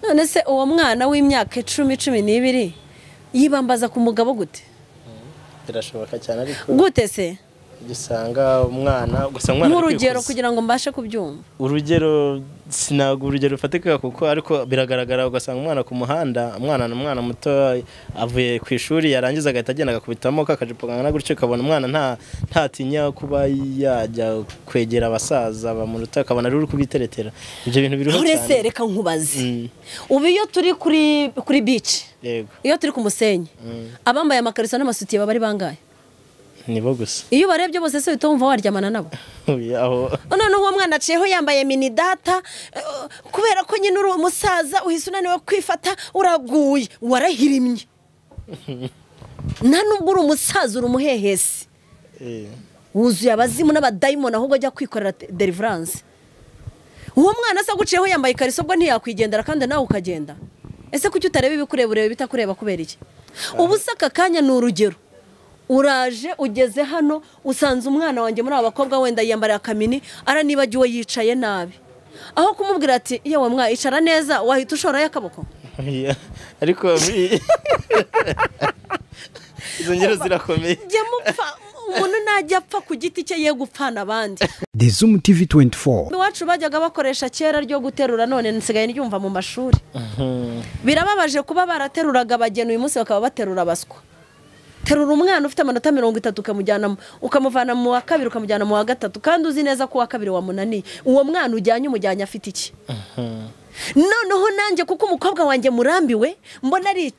None se uwo mwana w'imyaka 10, 12 yibambaza ku mugabo gute? Birashoboka cyane ariko gute se? Gisanga umwana gusa umwana nk'urugero kugira ngo mbashe kubyumva. Urugero sinago urugero rufatika kuko ariko biragaragara ugasanga umwana ku muhanda, umwana n'umwana muto avuye ku ishuri yarangiza agahita agenda agakubitamo kakajipo kangana gutyo, ukabona umwana ntatinya kuba yajya kwegera abasaza bamuruta, akabona ari uri kubiteretera. Ibyo bintu biriho cyane. Urese reka nkubaze. Ubu iyo turi kuri beach, yego, iyo turi ku musenyi, abambaye amakariso n'amasutiye baba ari bangahe? Nibo gusa. Iyo barebye bose se utumva waryamana nabo. None uwo mwana aciyeho yambaye mini data kubera ko nyine uri umusaza uhise unaniwe kwifata uraguye warahirimye. Nta nubwo uri umusaza uri umuhehesi. Wuzuye abazimu n'abadayimoni ahubwo ajya kwikorera deliverance. Uwo mwana se aguciyeho yambaye ikariso bwo ntiyakwigendera kandi nawe ukagenda. Ese kuki utareba ibikureba ureba bitakureba kubera iki? Ubu se aka kanya ni urugero. Uraje ugeze hano usanze umwana wanjye muri abakobwa wenda yiyambariye akamini aranibagiwe yicaye nabi, aho kumubwira ati yewe mwa icara neza wahita ushorayo akaboko. Ariko izo ngero zirakomeye. Jya mupfa umuntu najya apfa ku giti cye ye gupfana abandi. Zoom TV 24 iwacu bajyaga bakoresha kera ryo guterura, none nsigaye ndyumva mu mashuri. Birababaje kuba barateruraga abageni uyu munsi bakaba baterura abaswa. Terura umwana ufite amanota 30 ukamujyana ukamuvana mu wa kabiri ukamujyana mu wa gatatu kandi uzi neza ko wa kabiri wamunaniye. Uwo mwana ujyanye umujyanye afite iki? Noneho nanjye kuko umukobwa wanjye murambiwe mbona ari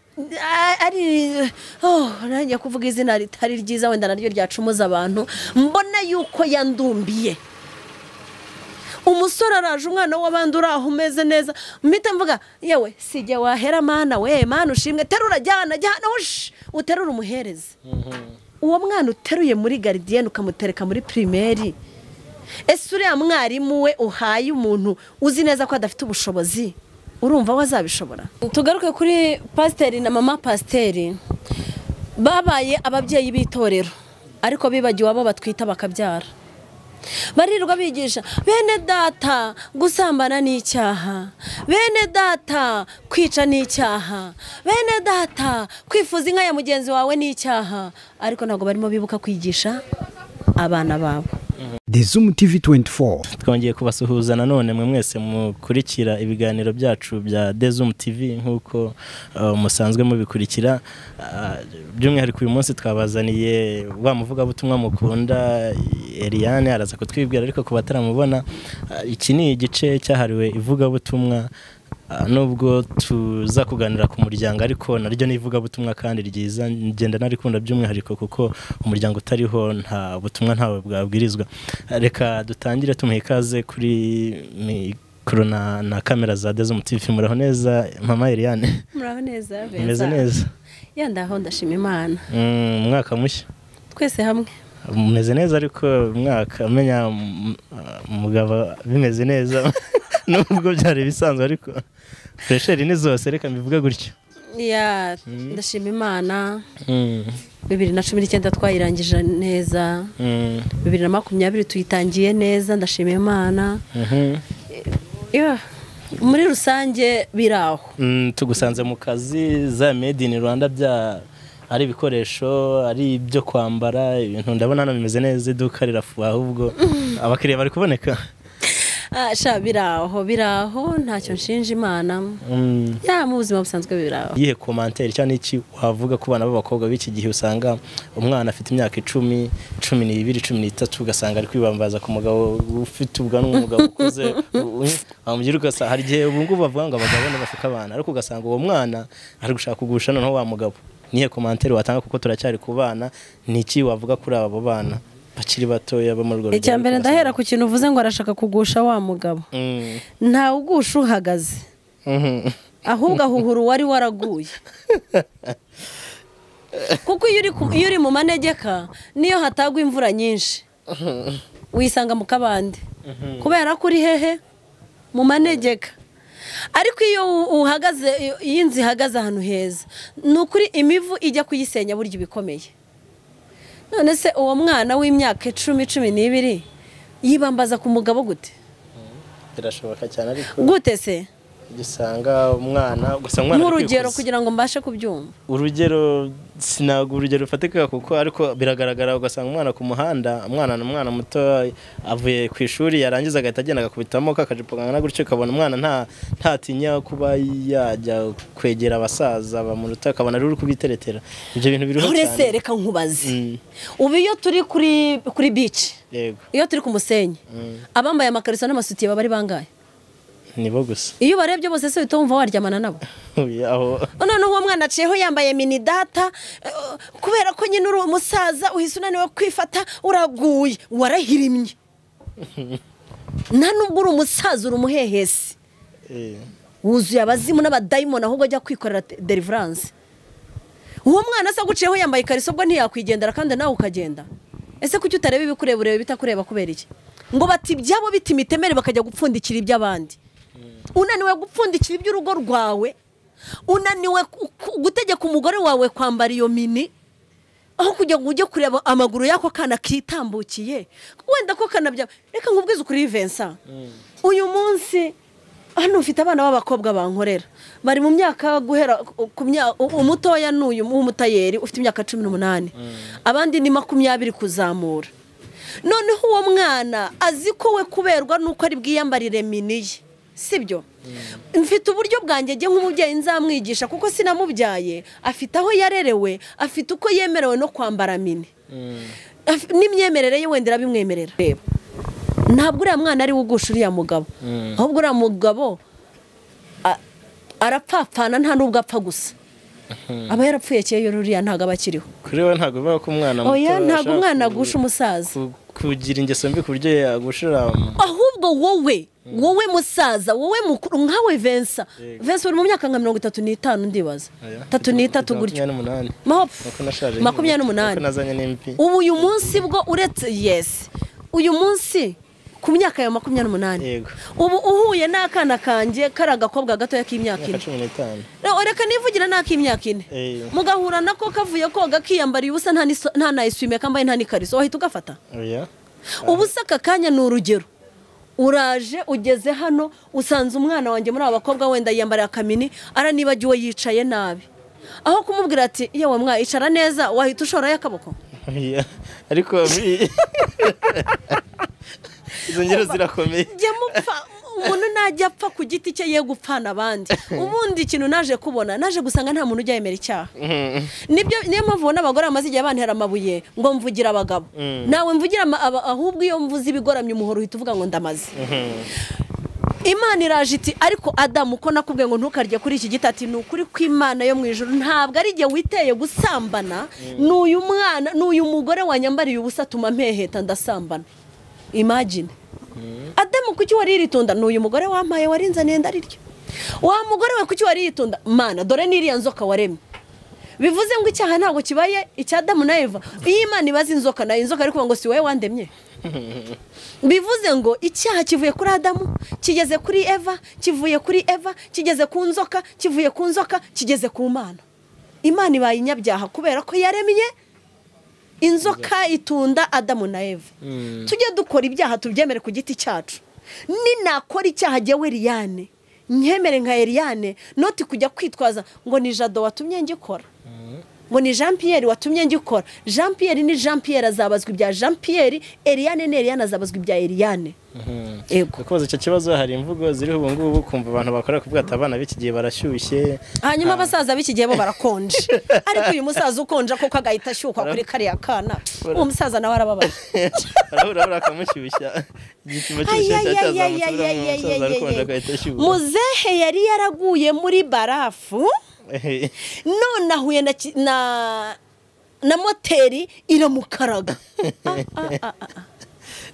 nanjye kuvuga izina ritari ryiza wenda naryo ryacumuza abantu, mbona yuko yandumbiye. Umusore araje umwana w'abandi uraho umeze neza, mpita mvuga yewe sijye wahera mana we mana ushimwe, terura jyana jyana uterura umuhereze. Uwo mwana uteruye muri gardienne ukamutereka muri primaire, ese uriya mwarimu we uhaye umuntu uzi neza ko adafite ubushobozi urumva wazabishobora? Tugaruke kuri pasiteri na mama pasiteri, babaye ababyeyi b'itorero ariko bibagiwe abo batwita bakabyara. Barirwa bigisha bene data gusambana ni icyaha, bene data kwica ni icyaha, bene data kwifuza inka ya mugenzi wawe ni icyaha, ariko ntabwo barimo bibuka kwigisha abana babo. Zoom TV 24 twongeye kubasuhuza nanone mwe mwese mukurikira ibiganiro byacu bya Zoom TV nkuko musanzwe mubikurikira. By'umwihariko uyu munsi twabazaniye wa muvugabutumwa mukunda Eliane, araza kutwibwira ariko ku bataramubona iki ni igice cyahariwe ivugabutumwa. Nubwo tuza kuganira ku muryango ariko naryo ni ivugabutumwa kandi ryiza, ngenda narikunda by'umwihariko kuko umuryango utariho nta butumwa ntawe bwabwirizwa. Reka dutangire tumuhe ikaze kuri mikoro na kamera za Zoom TV. Muraho neza mama Eliane? Muraho neza. Meze neza? Ya ndaho ndashima Imana. Umwaka mushya twese hamwe. Mumeze neza ariko umwaka amenya umugabo bimeze neza nubwo byari bisanzwe ariko pressure ni zose reka mbivuge gutyo. Ya ndashima Imana. 2019 twayirangije neza. 2020 tuyitangiye neza ndashima Imana. Ya muri rusange biraho. Tugusanze mu kazi za Made in Rwanda bya ari ibikoresho ari ibyo kwambara ibintu ndabona hano bimeze neza, iduka rirafuha ahubwo abakiriya bari kuboneka. Sha biraho biraho ntacyo nshinja Imana. Ya mu buzima busanzwe biraho. Yihe commentaire cyane iki wavuga ku bana b'abakobwa b'iki gihe usanga umwana afite imyaka 10, 12, 13 ugasanga ari kwibambaza ku mugabo ufite ubwanwa, umugabo ukuze amugira ugasanga hari gihe ubu ngubu bavuga ngo abagabo n'abashuka abana ariko ugasanga uwo mwana ari gushaka kugusha noneho wa mugabo. Nihe commentaire watanga kuko turacyari ku bana, ni iki wavuga kuri abo bana bakiri batoya bo mu rwo? Icya mbere ndahera ku kintu uvuze ngo arashaka kugusha wa mugabo. Nta ugusha uhagaze. Ahubwo ahuhura wari waraguye. Kuko iyo uri mu manegeka niyo hatagwa imvura nyinshi wisanga mu kabande kubera ko uri hehe mu manegeka. Ariko iyo uhagaze, iyo inzu ihagaze ahantu heza, ni ukuri imivu ijya kuyisenya burya ibikomeye. None se uwo mwana w'imyaka 10, 12 yibambaza ku mugabo gute? Birashoboka cyane ariko gute se? Gisanga umwana gusa umwana nk'urugero kugira ngo mbashe kubyumva. Urugero sinago urugero rufatika kuko ariko biragaragara, ugasanga umwana ku muhanda, umwana muto avuye ku ishuri yarangiza agahita agenda agakubitamo kakajipo kangana gutyo, ukabona umwana ntatinya kuba yajya kwegera abasaza bamuruta, akabona ari uri kubiteretera. Ibyo bintu biriho cyane. Urese reka nkubaze, ubu iyo turi kuri beach, yego, iyo turi ku musenyi, abambaye amakariso n'amasutiye baba ari bangahe? Nibo gusa. Iyo barebye bose se uhita wumva waryamana nabo. Noneho uwo mwana aciyeho yambaye mini data, kubera ko nyine uri umusaza uhise unaniwe kwifata, uraguye warahirimye. Nta nubwo uri umusaza uri umuhehesi, wuzuye abazimu n'abadayimoni, ahubwo ajya kwikorera deliverance. Uwo mwana se aguciyeho yambaye ikariso ubwo ntiyakwigendera kandi nawe ukagenda. Ese kuki utareba ibikureba ureba ibitakureba kubera iki? Ngo bati ibyabo biti imitemere bakajya gupfundikira iby'abandi. Unaniwe gupfundikira iby'urugo rwawe, unaniwe gutegeka umugore wawe kwambara iyo mini, aho kujya ngo ujye kureba amaguru yako kana kitambukiye, wenda ko kanabya. Reka nkubwize ukuri Vincent, uyu munsi hano mfite abana b'abakobwa bankorera bari mu myaka guhera ku umutoya n'uyu w'umutayeri ufite imyaka 18, abandi ni 20 kuzamura. Noneho uwo mwana azi ko we kuberwa nuko ari bwiyambarire mini ye, sibyo? Mfite uburyo bwanjye njye nk'umubyeyi nzamwigisha, kuko sinamubyaye, afite aho yarerewe, afite uko yemerewe no kwambara mini, n'imyemerere ye wenda irabimwemerera. Ntabwo uriya mwana ari ugusha uriya mugabo, ahubwo uriya mugabo arapfapfana, nta nubwo apfa gusa, aba yarapfuye kera, uriya ntabwo aba akiriho. Kuri we ntabwo biba ko umwana muto, oya, ntabwo umwana agusha umusaza kugira ingeso mbi ku buryo yagushira. Ahubwo wowe musaza, wowe mukuru nkawe Vincent, Vincent uri mu myaka nka 35 ndibaza, 33 gutyo, 28. Ubu uyu munsi bwo uretse yes, uyu munsi ku myaka ya 28, ubu uhuye n'akana kanjye kari agakobwa gatoya k'imyaka 4, reka nivugira n'ak'imyaka 4, mugahura nako kavuye koga kiyambariye ubusa, nta na essuie kambaye, nta n'ikariso, wahita ugafata. Ubu se aka kanya ni urugero, uraje ugeze hano usanze umwana wanjye muri aba bakobwa wenda yiyambariye akamini, aranibagiwe yicaye nabi, aho kumubwira ati yewe mwa icara neza, wahita ushorayo akaboko. Ariko izo ngero zirakomeye. Jya mupfa, umuntu najya apfa ku giti cye ye gupfana abandi. Ubundi ikintu naje kubona, naje gusanga nta muntu ujya yemera icyaha. Nibyo niyo mpamvu ubona abagore bamaze igihe bantera amabuye ngo mvugira abagabo. Nawe mvugira ahubwo iyo mvuze ibigoramye umuhoro uhita uvuga ngo ndamaze. Imana iraje iti ariko Adamu ko nakubwiye ngo ntukarye kuri iki giti, ati ni ukuri kw'Imana yo mu ijuru ntabwo ari igihe witeye gusambana, n'uyu mwana n'uyu mugore wanyambariye ubusa atuma mpeheta ndasambana. Imagine. Adamu kuki wariritunda? N'uyu mugore wampaye warinzaniye ndarirya. Wa mugore we kuki wariritunda? Mana dore n'iriya nzoka waremye. Bivuze ngo icyaha ntabwo kibaye icya Adamu na Eva. Iyo Imana ibaza inzoka nayo inzoka ariko ngo si wowe wandemye. Bivuze ngo icyaha kivuye kuri Adamu kigeze kuri Eva, kivuye kuri Eva kigeze ku nzoka, kivuye ku nzoka kigeze ku Mana. Imana ibaye inyabyaha kubera ko yaremye inzoka itunda Adamu na Eva. Tujye dukora ibyaha tubyemere ku giti cyacu. Ninakora icyaha jyewe Eliane, nkemere nka Eliane, noti kujya kwitwaza ngo ni Jado watumye ngikora, ngo ni Jean Pierre watumye ngikora. Jean Pierre ni Jean Pierre azabazwa ibya Jean Pierre, Eliane ni Eliane azabazwa ibya Eliane. Yego. Kubaza icyo kibazo hari imvugo ziriho ubu ngubu kumva abantu bakora kuvuga ati abana b'iki gihe barashyushye, hanyuma abasaza b'iki gihe bo barakonje. Ariko uyu musaza ukonja koko agahita ashyukwa kuri kariya kana, uwo musaza nawe arababaye. Arahura akamushyushya, igipimo cy'ubushyuhe cyazamutse, umusaza arakonja agahita ashyuha. Muzehe yari yaraguye muri barafu, none ahuye na moteri iramukaraga.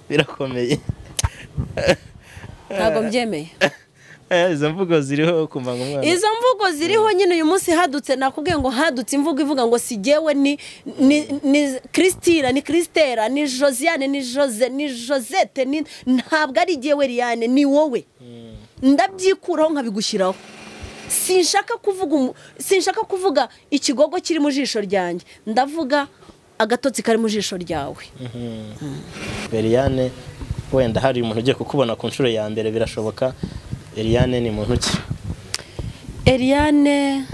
Birakomeye. Ntabwo mbyemeye. Izo mvugo ziriho kumva ngo umwana, izo mvugo ziriho nyine. Uyu munsi hadutse, nakubwiye ngo hadutse imvugo ivuga ngo si jyewe ni Christine, ni Christera, ni Josiane, ni Jose, ni Josette, ni ntabwo ari jyewe Eliane, ni wowe. Ndabyikuraho nkabigushyiraho. Sinshaka kuvuga ikigogo kiri mu jisho ryanjye, ndavuga agatotsi kari mu jisho ryawe. Eliane, wenda hari umuntu ugiye kukubona ku nshuro ya mbere, birashoboka. Eliane ni muntu ki? Eliane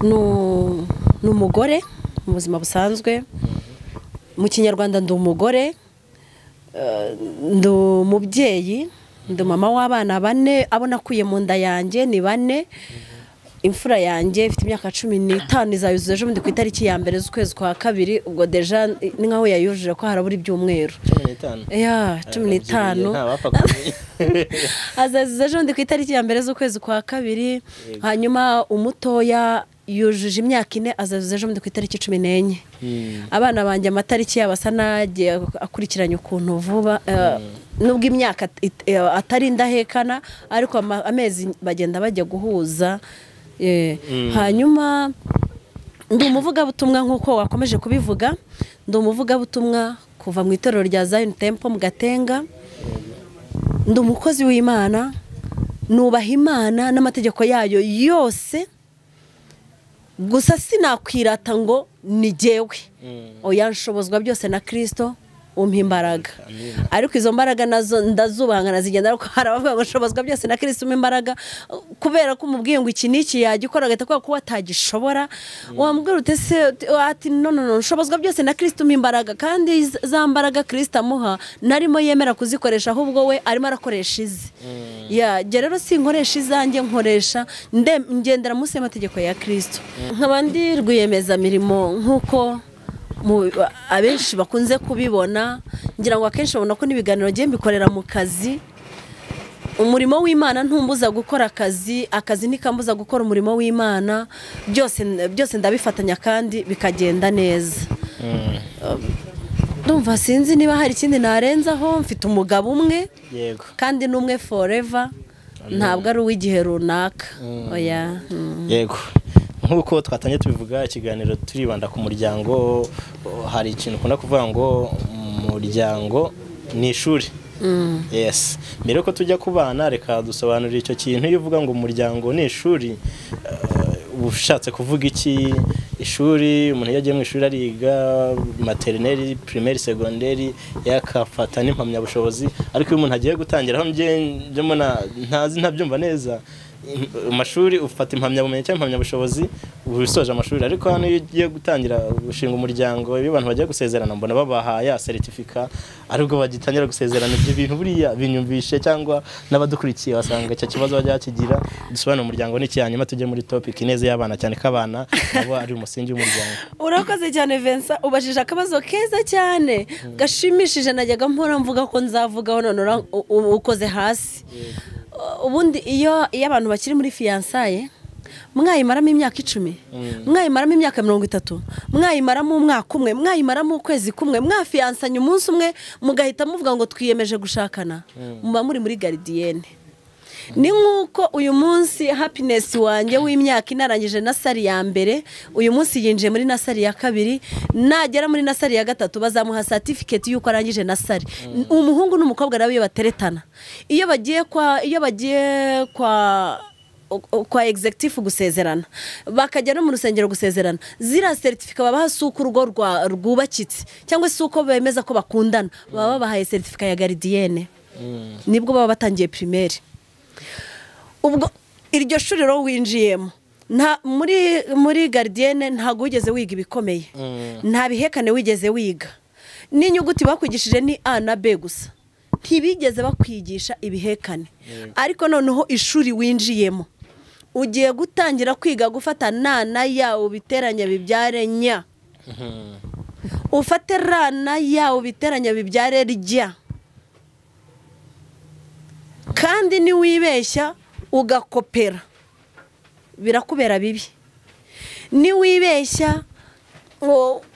ni umugore mu buzima busanzwe. Mu Kinyarwanda ndi umugore, ndi umubyeyi, ndi mama w'abana bane, abo nakuye mu nda yanjye ni bane. Imfura yanjye ifite imyaka 15 izayuzuza ejo bundi ku itariki ya 1 z'ukwezi kwa 2, ubwo deja ni nkaho yayujuje ko harabura ibyumweru. 15? Ya, 15. Azazuza ejo bundi ku itariki ya 1 z'ukwezi kwa 2, hanyuma umutoya yujuje imyaka 4 azazuza ejo bundi ku itariki 14. Abana banjye amatariki yabo asa n'agiye akurikiranye ukuntu vuba, nubwo imyaka atari indahekana ariko amezi bagenda bajya guhuza. Hanyuma ndi umuvugabutumwa nk'uko wakomeje kubivuga, ndi umuvugabutumwa kuva mu itorero rya Zion Temple mu Gatenga. Ndi umukozi w'Imana, nubaha Imana n'amategeko yayo yose, gusa sinakwirata ngo ni jyewe. Oya, nshobozwa byose na Kristo umpa imbaraga. Ariko izo mbaraga nazo ndazubahangana zigenda, ariko hari abavuga ngo nshobozwa byose na Kristo umpa imbaraga, kubera ko umubwiye ngo iki n'iki yagikora agahita kubera ko atagishobora. Wamubwira ute se ati no no no, nshobozwa byose na Kristo umpa imbaraga, kandi za mbaraga Kristo amuha narimo yemera kuzikoresha, ahubwo we arimo arakoresha ize. Ya, jye rero sinkoresha izanjye, nkoresha ngendera munsi y'amategeko ya Kristo. Nkaba ndi rwiyemezamirimo nk'uko abenshi bakunze kubibona, ngira ngo akenshi babona ko n'ibiganiro ngiye mbikorera mu kazi. Umurimo w'Imana ntumbuza gukora akazi, akazi ntikambuza gukora umurimo w'Imana, byose byose ndabifatanya kandi bikagenda neza. Ndumva sinzi niba hari ikindi narenzaho. Mfite umugabo umwe, yego, kandi n'umwe forever, ntabwo ari uw'igihe runaka. Oya. Yego. Nk'uko twatangiye tubivuga, ikiganiro turibanda ku muryango. Hari ikintu ukunda kuvuga ngo umuryango ni ishuri. Yes. Mbere yuko tujya ku bana, reka dusobanurire icyo kintu. Iyo uvuga ngo umuryango ni ishuri, uba ushatse kuvuga iki? Ishuri, umuntu iyo agiye mu ishuri ariga maternelle, primaire, secondaire, yakafata n'impamyabushobozi. Ariko iyo umuntu agiye gutangira, aho njye mbona ntazi, ntabyumva neza, amashuri ufata impamyabumenyi cyangwa impamyabushobozi uba usoje amashuri. Ariko hano iyo ugiye gutangira gushinga umuryango, iyo abantu bagiye gusezerana mbona babaha ya certificat aribwo bagitangira gusezerana. Ibyo bintu buriya binyumvishe, cyangwa n'abadukurikiye basanga icyo kibazo bajya bakigira. Dusobanure umuryango n'iki, hanyuma tujye muri topic ineza y'abana, cyane ko abana nabo ari umusingi w'umuryango. Urakoze cyane Vincent, ubajije akabazo keza cyane gashimishije, najyaga mpora mvuga ko nzavugaho, none ukoze hasi. Ubundi iyo abantu bakiri muri fiançailles, mwayimaramo imyaka 10, mwayimaramo imyaka 30, mwayimaramo umwaka umwe, mwayimaramo ukwezi kumwe, mwafiyansanye umunsi umwe mugahita muvuga ngo twiyemeje gushakana, muba muri muri gardienne. Ni nk'uko uyu munsi Happiness wanjye w'imyaka inarangije nursery ya 1, uyu munsi yinjiye muri nursery ya 2, nagera muri nursery ya 3 bazamuha certificate y'uko arangije nursery. Umuhungu n'umukobwa nabo iyo bateretana, iyo bagiye kwa executive gusezerana, bakajya no mu rusengero gusezerana, zira certificate babaha si uko urugo rwubakitse cyangwa se uko bemeza ko bakundana, baba babahaye certificate ya gardienne, nibwo baba batangiye primaire. Ubwo iryo shuri rero winjiyemo, nta muri gardienne ntabwo wigeze wiga ibikomeye, nta bihekane wigeze wiga, n'inyuguti bakwigishije ni A na B gusa, ntibigeze bakwigisha ibihekane. Ariko noneho ishuri winjiyemo ugiye gutangira kwiga gufata na na ya ubiteranya bibyare nya, ufate ra na ya ubiteranya bibyare rya, kandi niwibeshya ugakopera birakubera bibi, niwibeshya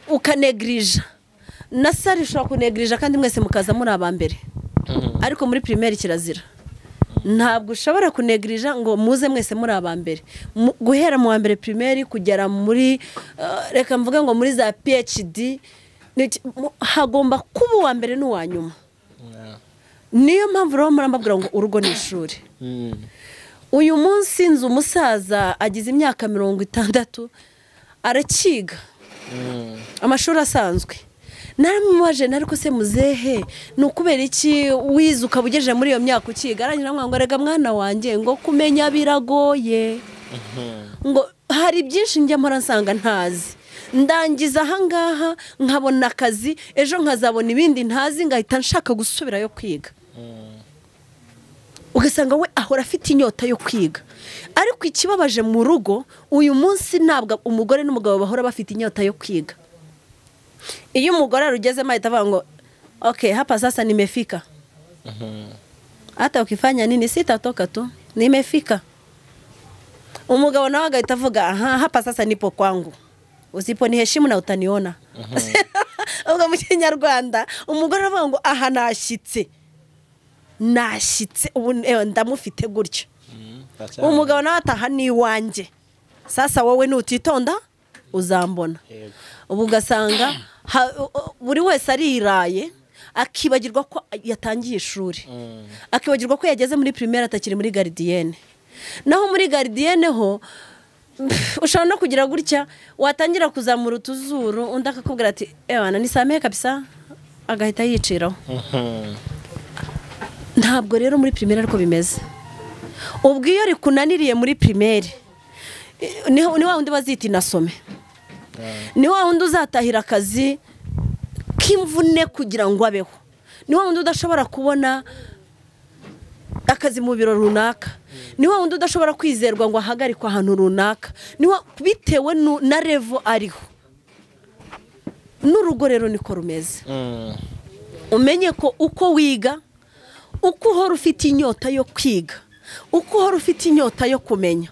ukanegrija na sari ushobora kunegrija kandi mwese mukaza muri aba mbere. Ariko muri primaire kirazira, ntabwo ushobora kunegrija ngo muze mwese muri aba mbere. Guhera mu wa mbere primaire kugera muri reka mvuge ngo muri za PhD, hagomba kuba uwa mbere n'uwa nyuma. Niyo mpamvu rero murambabwira ngo urugo ni ishuri. Uyu munsi nzu umusaza agize imyaka 60 arakiga amashuri asanzwe. Naramubaje nariko se muzehe, ni ukubera iki wize ukaba ugejeje muri iyo myaka ukiga? Arangira ngo rega mwana wanjye, ngo kumenya biragoye. Ngo hari byinshi njya mpora nsanga ntazi, ndangiza ahangaha nkabona akazi, ejo nkazabona ibindi ntazi, ngahita nshaka gusubirayo kwiga. Ugasanga we ahora afite inyota yo kwiga. Ariko ikibabaje mu rugo uyu munsi ntabwo umugore n'umugabo bahora bafite inyota yo kwiga. Iyo umugore arugezemo ahita avuga ngo okay, hapa sasa nimefika. Hata ukifanya nini sitatoka tu, nimefika. Umugabo nawe agahita avuga aha, hapa sasa nipo kwangu, usiponiheshimu na utaniona. Ubwo mu Kinyarwanda umugore aravuga ngo aha nashyitse, nashyitse ubu ndamufite gutya. Umugabo nawe ataha ni iwanjye, sasa wowe nutitonda uzambona. Ubu ugasanga buri wese ariraye, akibagirwa ko yatangiye ishuri, akibagirwa ko yageze muri primaire atakiri muri gardienne. Naho muri gardienne ho ushobora no kugira gutya, watangira kuzamura utuzuru, undi akakubwira ati ewana nisamehe kabisa, agahita yiciraho. Ntabwo rero muri primaire ariko bimeze. Ubwo iyo rikunaniriye muri primaire, ni wa wundi bazita inasome, ni wa wundi uzatahira akazi k'imvune kugira ngo abeho, ni wa wundi udashobora kubona akazi mu biro runaka, ni wa wundi udashobora kwizerwa ngo ahagarikwe ahantu runaka, ni wa bitewe na level ariho. N'urugo rero niko rumeze. Umenye ko uko wiga, uko uhora ufite inyota yo kwiga, uko uhora ufite inyota yo kumenya,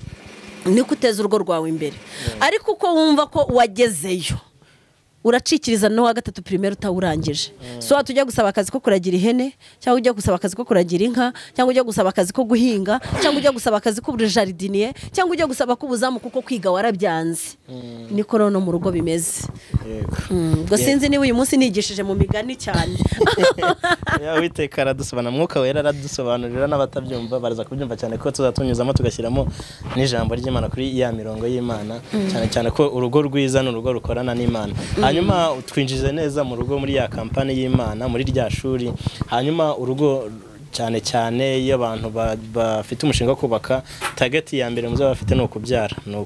niko uteza urugo rwawe imbere. Ariko uko wumva ko wagezeyo, uracikiriza no wa gatatu primaire utawurangije. So tujya gusaba akazi ko kuragira ihene, cyangwa ujya gusaba akazi ko kuragira inka, cyangwa ujya gusaba akazi ko guhinga, cyangwa ujya gusaba akazi ko jardinier, cyangwa ujya gusaba ko ubuzamu kuko kwiga warabyanze. Niko no mu rugo bimeze. Ubwo sinzi niba uyu munsi nigishije mu migani cyane. Ya Uwiteka aradusobanura, Mwuka Wera aradusobanurira, n'abatabyumva baraza kubyumva cyane ko tuzatunyuzamo tugashyiramo n'ijambo ry'Imana kuri ya mirongo y'Imana, cyane cyane ko urugo rwiza ni urugo rukorana n'Imana. Hanyuma twinjize neza mu rugo muri ya kampani y'Imana, muri rya shuri. Hanyuma urugo cyane cyane iyo abantu bafite umushinga wo kubaka, target ya mbere muzaba bafite ni ukubyara, ni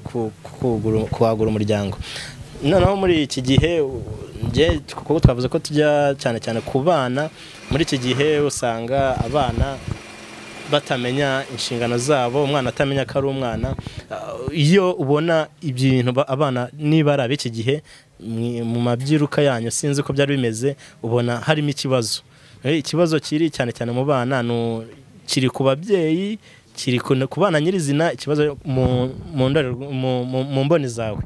kwagura umuryango. Noneho muri iki gihe nje kuko twavuze ko tujya cyane cyane ku bana, muri iki gihe usanga abana batamenya inshingano zabo, umwana atamenya ko ari umwana. Iyo ubona ibintu abana niba ari ab'iki gihe mu mabyiruka yanyu sinzi uko byari bimeze, ubona harimo ikibazo. Ikibazo kiri cyane cyane mu bana kiri ku babyeyi, kiri ku bana nyirizina, ikibazo mu mboni zawe.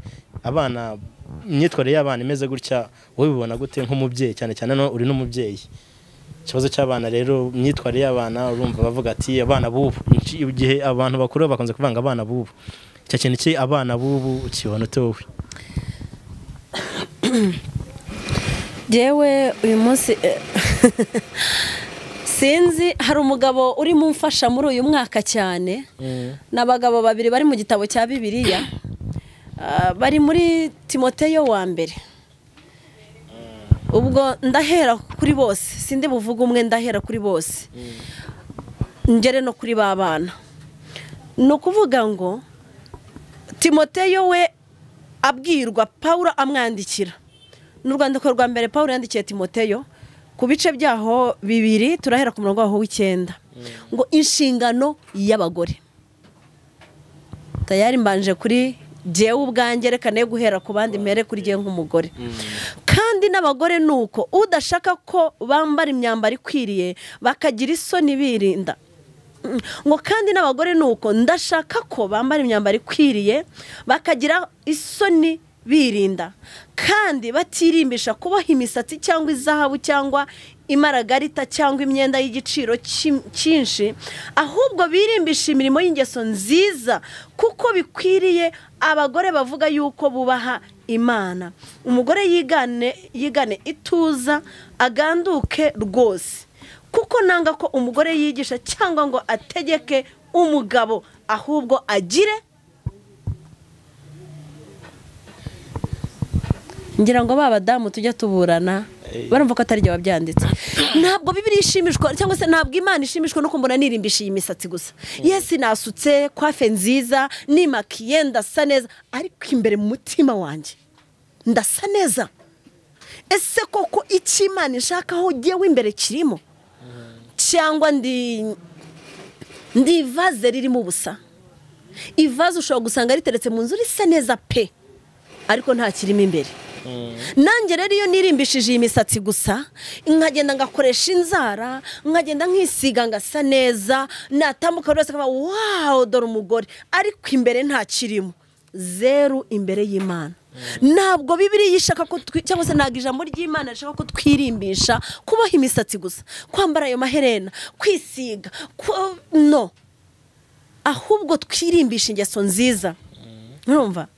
Abana, imyitwarire y'abana imeze gutya, wowe ubibona gute nk'umubyeyi, cyane cyane no uri n'umubyeyi? Ikibazo cy'abana rero, imyitwarire y'abana, urumva bavuga ati abana b'ubu, igihe abantu bakuru bakunze kuvanga abana b'ubu, icyo kintu ki abana b'ubu ukibona ute wowe? Jewe uyu munsi sinzi, hari umugabo urimo umfasha muri uyu mwaka cyane, n'abagabo babiri bari mu gitabo cya Bibiliya, bari muri Timoteyo wa mbere. Ubwo ndahera kuri bose, sindi buvuga umwe, ndahera kuri bose ngere no kuri ba bana. Ni ukuvuga ngo Timoteyo we abwirwa Paulo amwandikira. N'urwandiko rwa mbere Paulo yandikiye Timoteyo ku bice byaho 2, turahera ku murongo waho w'9, ngo inshingano y'abagore. Tayari mbanje kuri jewe ubwanjye, reka ne guhera ku bandi mere kuri jewe nk'umugore. Kandi n'abagore nuko udashaka ko bambara imyambaro ikwiriye bakagira isoni birinda. Ngo kandi n'abagore nuko ndashaka ko bambara imyambaro ikwiriye bakagira isoni birinda, kandi batirimbisha kuboha imisatsi cyangwa izahabu cyangwa imaragarita cyangwa imyenda y'igiciro cyinshi, ahubwo birimbisha imirimo y'ingeso nziza, kuko bikwiriye abagore bavuga yuko bubaha Imana. Umugore yigane ituza, aganduke rwose, kuko nanga ko umugore yigisha cyangwa ngo ategeke umugabo, ahubwo agire. Ngira ngo ba badamu tujya tuburana. Barumva ko atari jye wabyanditse. Ntabwo Bibiliya ishimishwa cyangwa se ntabwo Imana ishimishwa no kumbona nirimbisha iyi misatsi gusa. Yesi nasutse coiffe nziza, nimakiye, ndasa neza, ariko imbere mu mutima wanjye ndasa neza. Ese koko icyo Imana ishakaho jyewe imbere kirimo? Cyangwa ndi ivaze ririmo ubusa? Ivaze ushobora gusanga riteretse mu nzu risa neza pe, ariko nta kirimo imbere. Nanjye rero iyo nirimbishije iyi misatsi gusa, nkagenda ngakoresha inzara, nkagenda nkisiga ngasa neza, natambuka buri wese akavuga wow dore umugore, ariko imbere nta kirimo. Zeru imbere y'Imana. Ntabwo Bibiliya ishaka ko cyangwa se ntabwo ijambo ry'Imana rishaka ko twirimbisha, kuboha imisatsi gusa, kwambara ayo maherena, kwisiga, no. Ahubwo twirimbisha ingeso nziza. Urumva?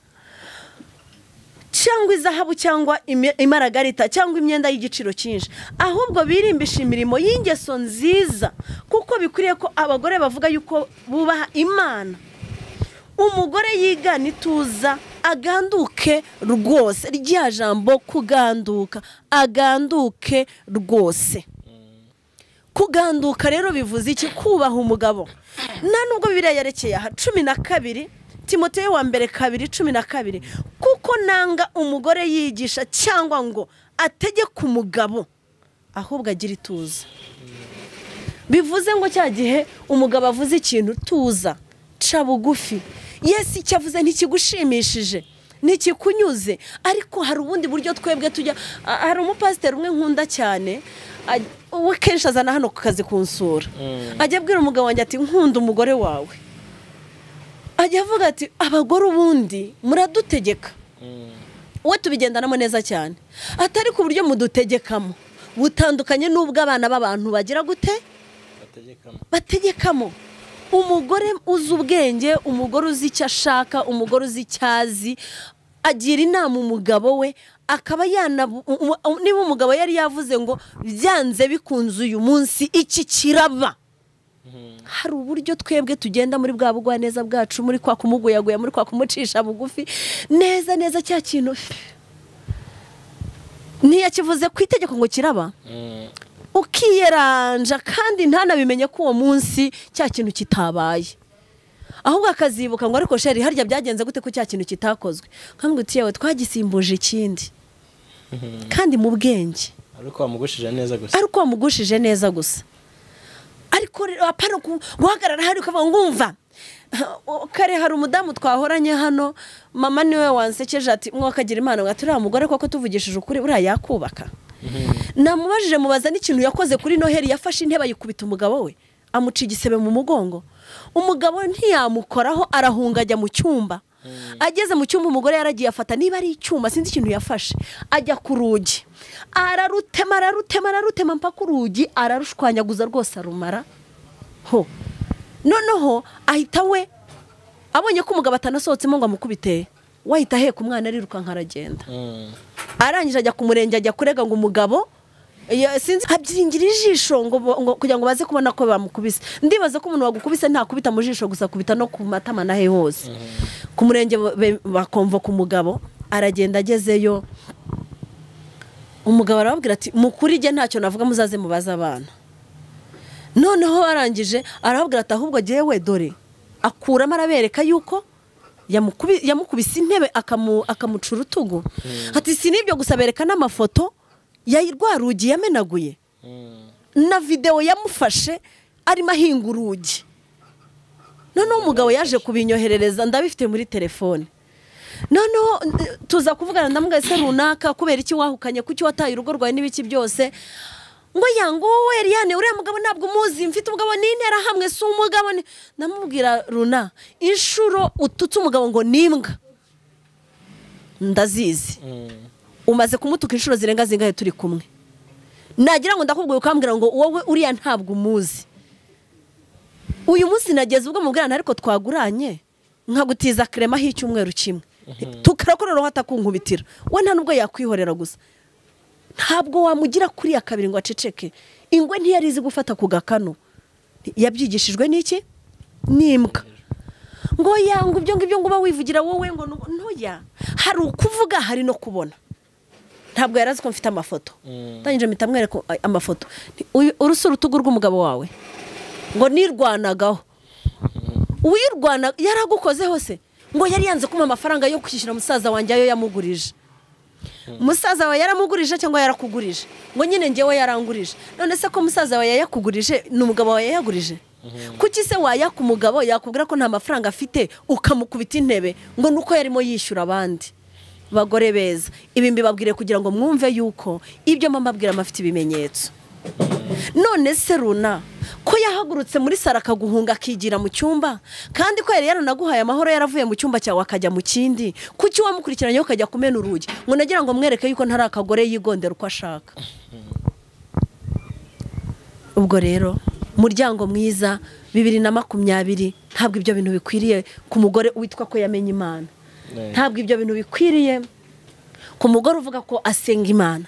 Cyangwa izahabu cyangwa imaragarita cyangwa imyenda y'igiciro cyinshi, ahubwo birimbisha imirimo y'ingeso nziza, kuko bikwiriye ko abagore bavuga yuko bubaha Imana. Umugore yigana ituza aganduke rwose. Rya jambo kuganduka, aganduke rwose. Kuganduka rero bivuze iki? Kubaha umugabo. Nta nubwo Bibiliya yerekeye aha 12 Timoteyo wa mbere 2:12, kuko nanga umugore yigisha cyangwa ngo ategeke umugabo, ahubwo agira ituza. Bivuze ngo cya gihe umugabo avuze ikintu, tuza, ca bugufi. Yesi icyo avuze ntikigushimishije, ntikikunyuze, ariko hari ubundi buryo twebwe tujya. Hari umupasiteri umwe nkunda cyane, we kenshi azana hano ku kazi kunsura, ajya abwira umugabo wanjye ati nkunda umugore wawe. Ajya avuga ati abagore ubundi muradutegeka. We tubigendanamo neza cyane, atari ku buryo mudutegekamo butandukanye n'ubwo abana b'abantu bagira gute bategekamo. Umugore uzi ubwenge, umugore uzi icyo ashaka, umugore uzi icyo azi, agira inama umugabo we, akaba niba umugabo yari yavuze ngo byanze bikunze uyu munsi iki kiraba, hari uburyo twebwe tugenda muri bwa bugwaneza bwacu, muri kwa kumuguyaguya, muri kwa kumucisha bugufi neza neza. Cya kintu ntiyakivuze ku itegeko ngo kiraba, ukiyeranja kandi ntanabimenye ko uwo munsi cya kintu kitabaye, ahubwo akazibuka ngo ariko sheri harya byagenze gute ko cya kintu kitakozwe, nkambwira uti yewe twagisimbuje ikindi, kandi mu bwenge, ariko wamugushije neza gusa, ariko wamugushije neza gusa. Ariko apana guhagarara hari ukavuga ngumva. Kare hari umudamu twahoranye hano, mama niwe wansekeje ati mwakagira Imana ngo ati uriya mugore koko tuvugishije ukuri buriya yakubaka. Namubajije mubaza n'ikintu yakoze kuri Noheli, yafashe intebe ayikubita umugabo we, amuca igisebe mu mugongo. Umugabo ntiyamukoraho, arahunga ajya mu cyumba. Ageze mu cyumba umugore yaragiye afata niba ari icyuma sinzi ikintu yafashe, ajya ku rugi ararutema ararutema ararutema mpaka urugi ararushwanyaguza rwose arumara ho. Noneho ahita we abonye ko umugabo atanasohotsemo ngo amukubite, we ahita aheka umwana arirukanka aragenda. Arangije ajya ku murenge ajya kurega ngo umugabo sinzi abyiringira ijisho ngo kugira ngo baze kubona ko bamukubise. Ndibaza ko umuntu wagukubise ntakubita mu jisho gusa, kubita no ku matama nahe hose. Ku murenge bakomva ku mugabo, aragenda agezeyo umugabo arababwira ati mukuri jye ntacyo navuga, muzaze mubaze abana. Noneho arangije arababwira ati ahubwo jyewe dore, akuramo arabereka yuko yamukubise intebe akamuca urutugu. Ati si nibyo gusa, bereka n'amafoto ya rwa rugi yamenaguye na video yamufashe arimo ahinga urugi. Noneho umugabo yaje kubinyoherereza, ndabifite muri telefone. Noneho tuza kuvugana ndamubwira se runaka kubera iki wahukanye, kuki wataye urugo rwawe n'ibiki byose, ngo yango wowe Eliane uriya mugabo ntabwo umuzi, mfite umugabo n'intera hamwe si umugabo. Ndamubwira runa inshuro ututse umugabo ngo nimbwa ndazizi, umaze kumutuka inshuro zirenga zingahe turi kumwe, nagira ngo ndakubwiye ukambwira ngo wowe uriya ntabwo umuzi. Uyu munsi nageze ubwo mubwirana ariko twaguranye nkagutiza krema h'icyumweru kimwe, tukarakorera hatakunkubitira, we nta nubwo yakwihorera gusa. Ntabwo wamugira kuri ya kabiri ngo aceceke. Ingwe ntiyarizi gufata ku gakano, yabyigishijwe n'iki? N'imbwa. Ngo yanga ibyo ngibyo ngo uba wivugira wowe ngo ntoya. Hari ukuvuga hari no kubona. Ntabwo yarazi ko mfite amafoto. Ndangije mpita mwereka amafoto. Urusi urutugu rw'umugabo wawe ngo nirwanagaho. Uwirwana yaragukoze hose ngo yari yanze kumpa amafaranga yo kwishyura musaza wanjye ayo yamugurije. Musaza wawe yaramugurije cyangwa yarakugurije? Ngo nyine njyewe yarangurije. None se ko musaza wawe yayakugurije n'umugabo wawe yayagurije? Kuki se wayaka umugabo yakubwira ko nta mafaranga afite ukamukubita intebe ngo nuko yarimo yishyura abandi? Bagore beza, ibi mbibabwire kugira ngo mwumve yuko ibyo mama abwira amafite ibimenyetso. None se runa ko yahagurutse muri sara akaguhunga akigira mu cyumba, kandi ko yari yaranaguhaye amahoro yaravuye mu cyumba cyawe akajya mu kindi, kuki wamukurikiranye ukajya kumena urugi? Ngo nagira ngo mwereke yuko ntari akagore yigondera uko ashaka. Ubwo rero muryango mwiza 2020 ntabwo ibyo bintu bikwiriye ku mugore witwa ko yamenye Imana. Ntabwo ibyo bintu bikwiriye ku mugore uvuga ko asenga Imana.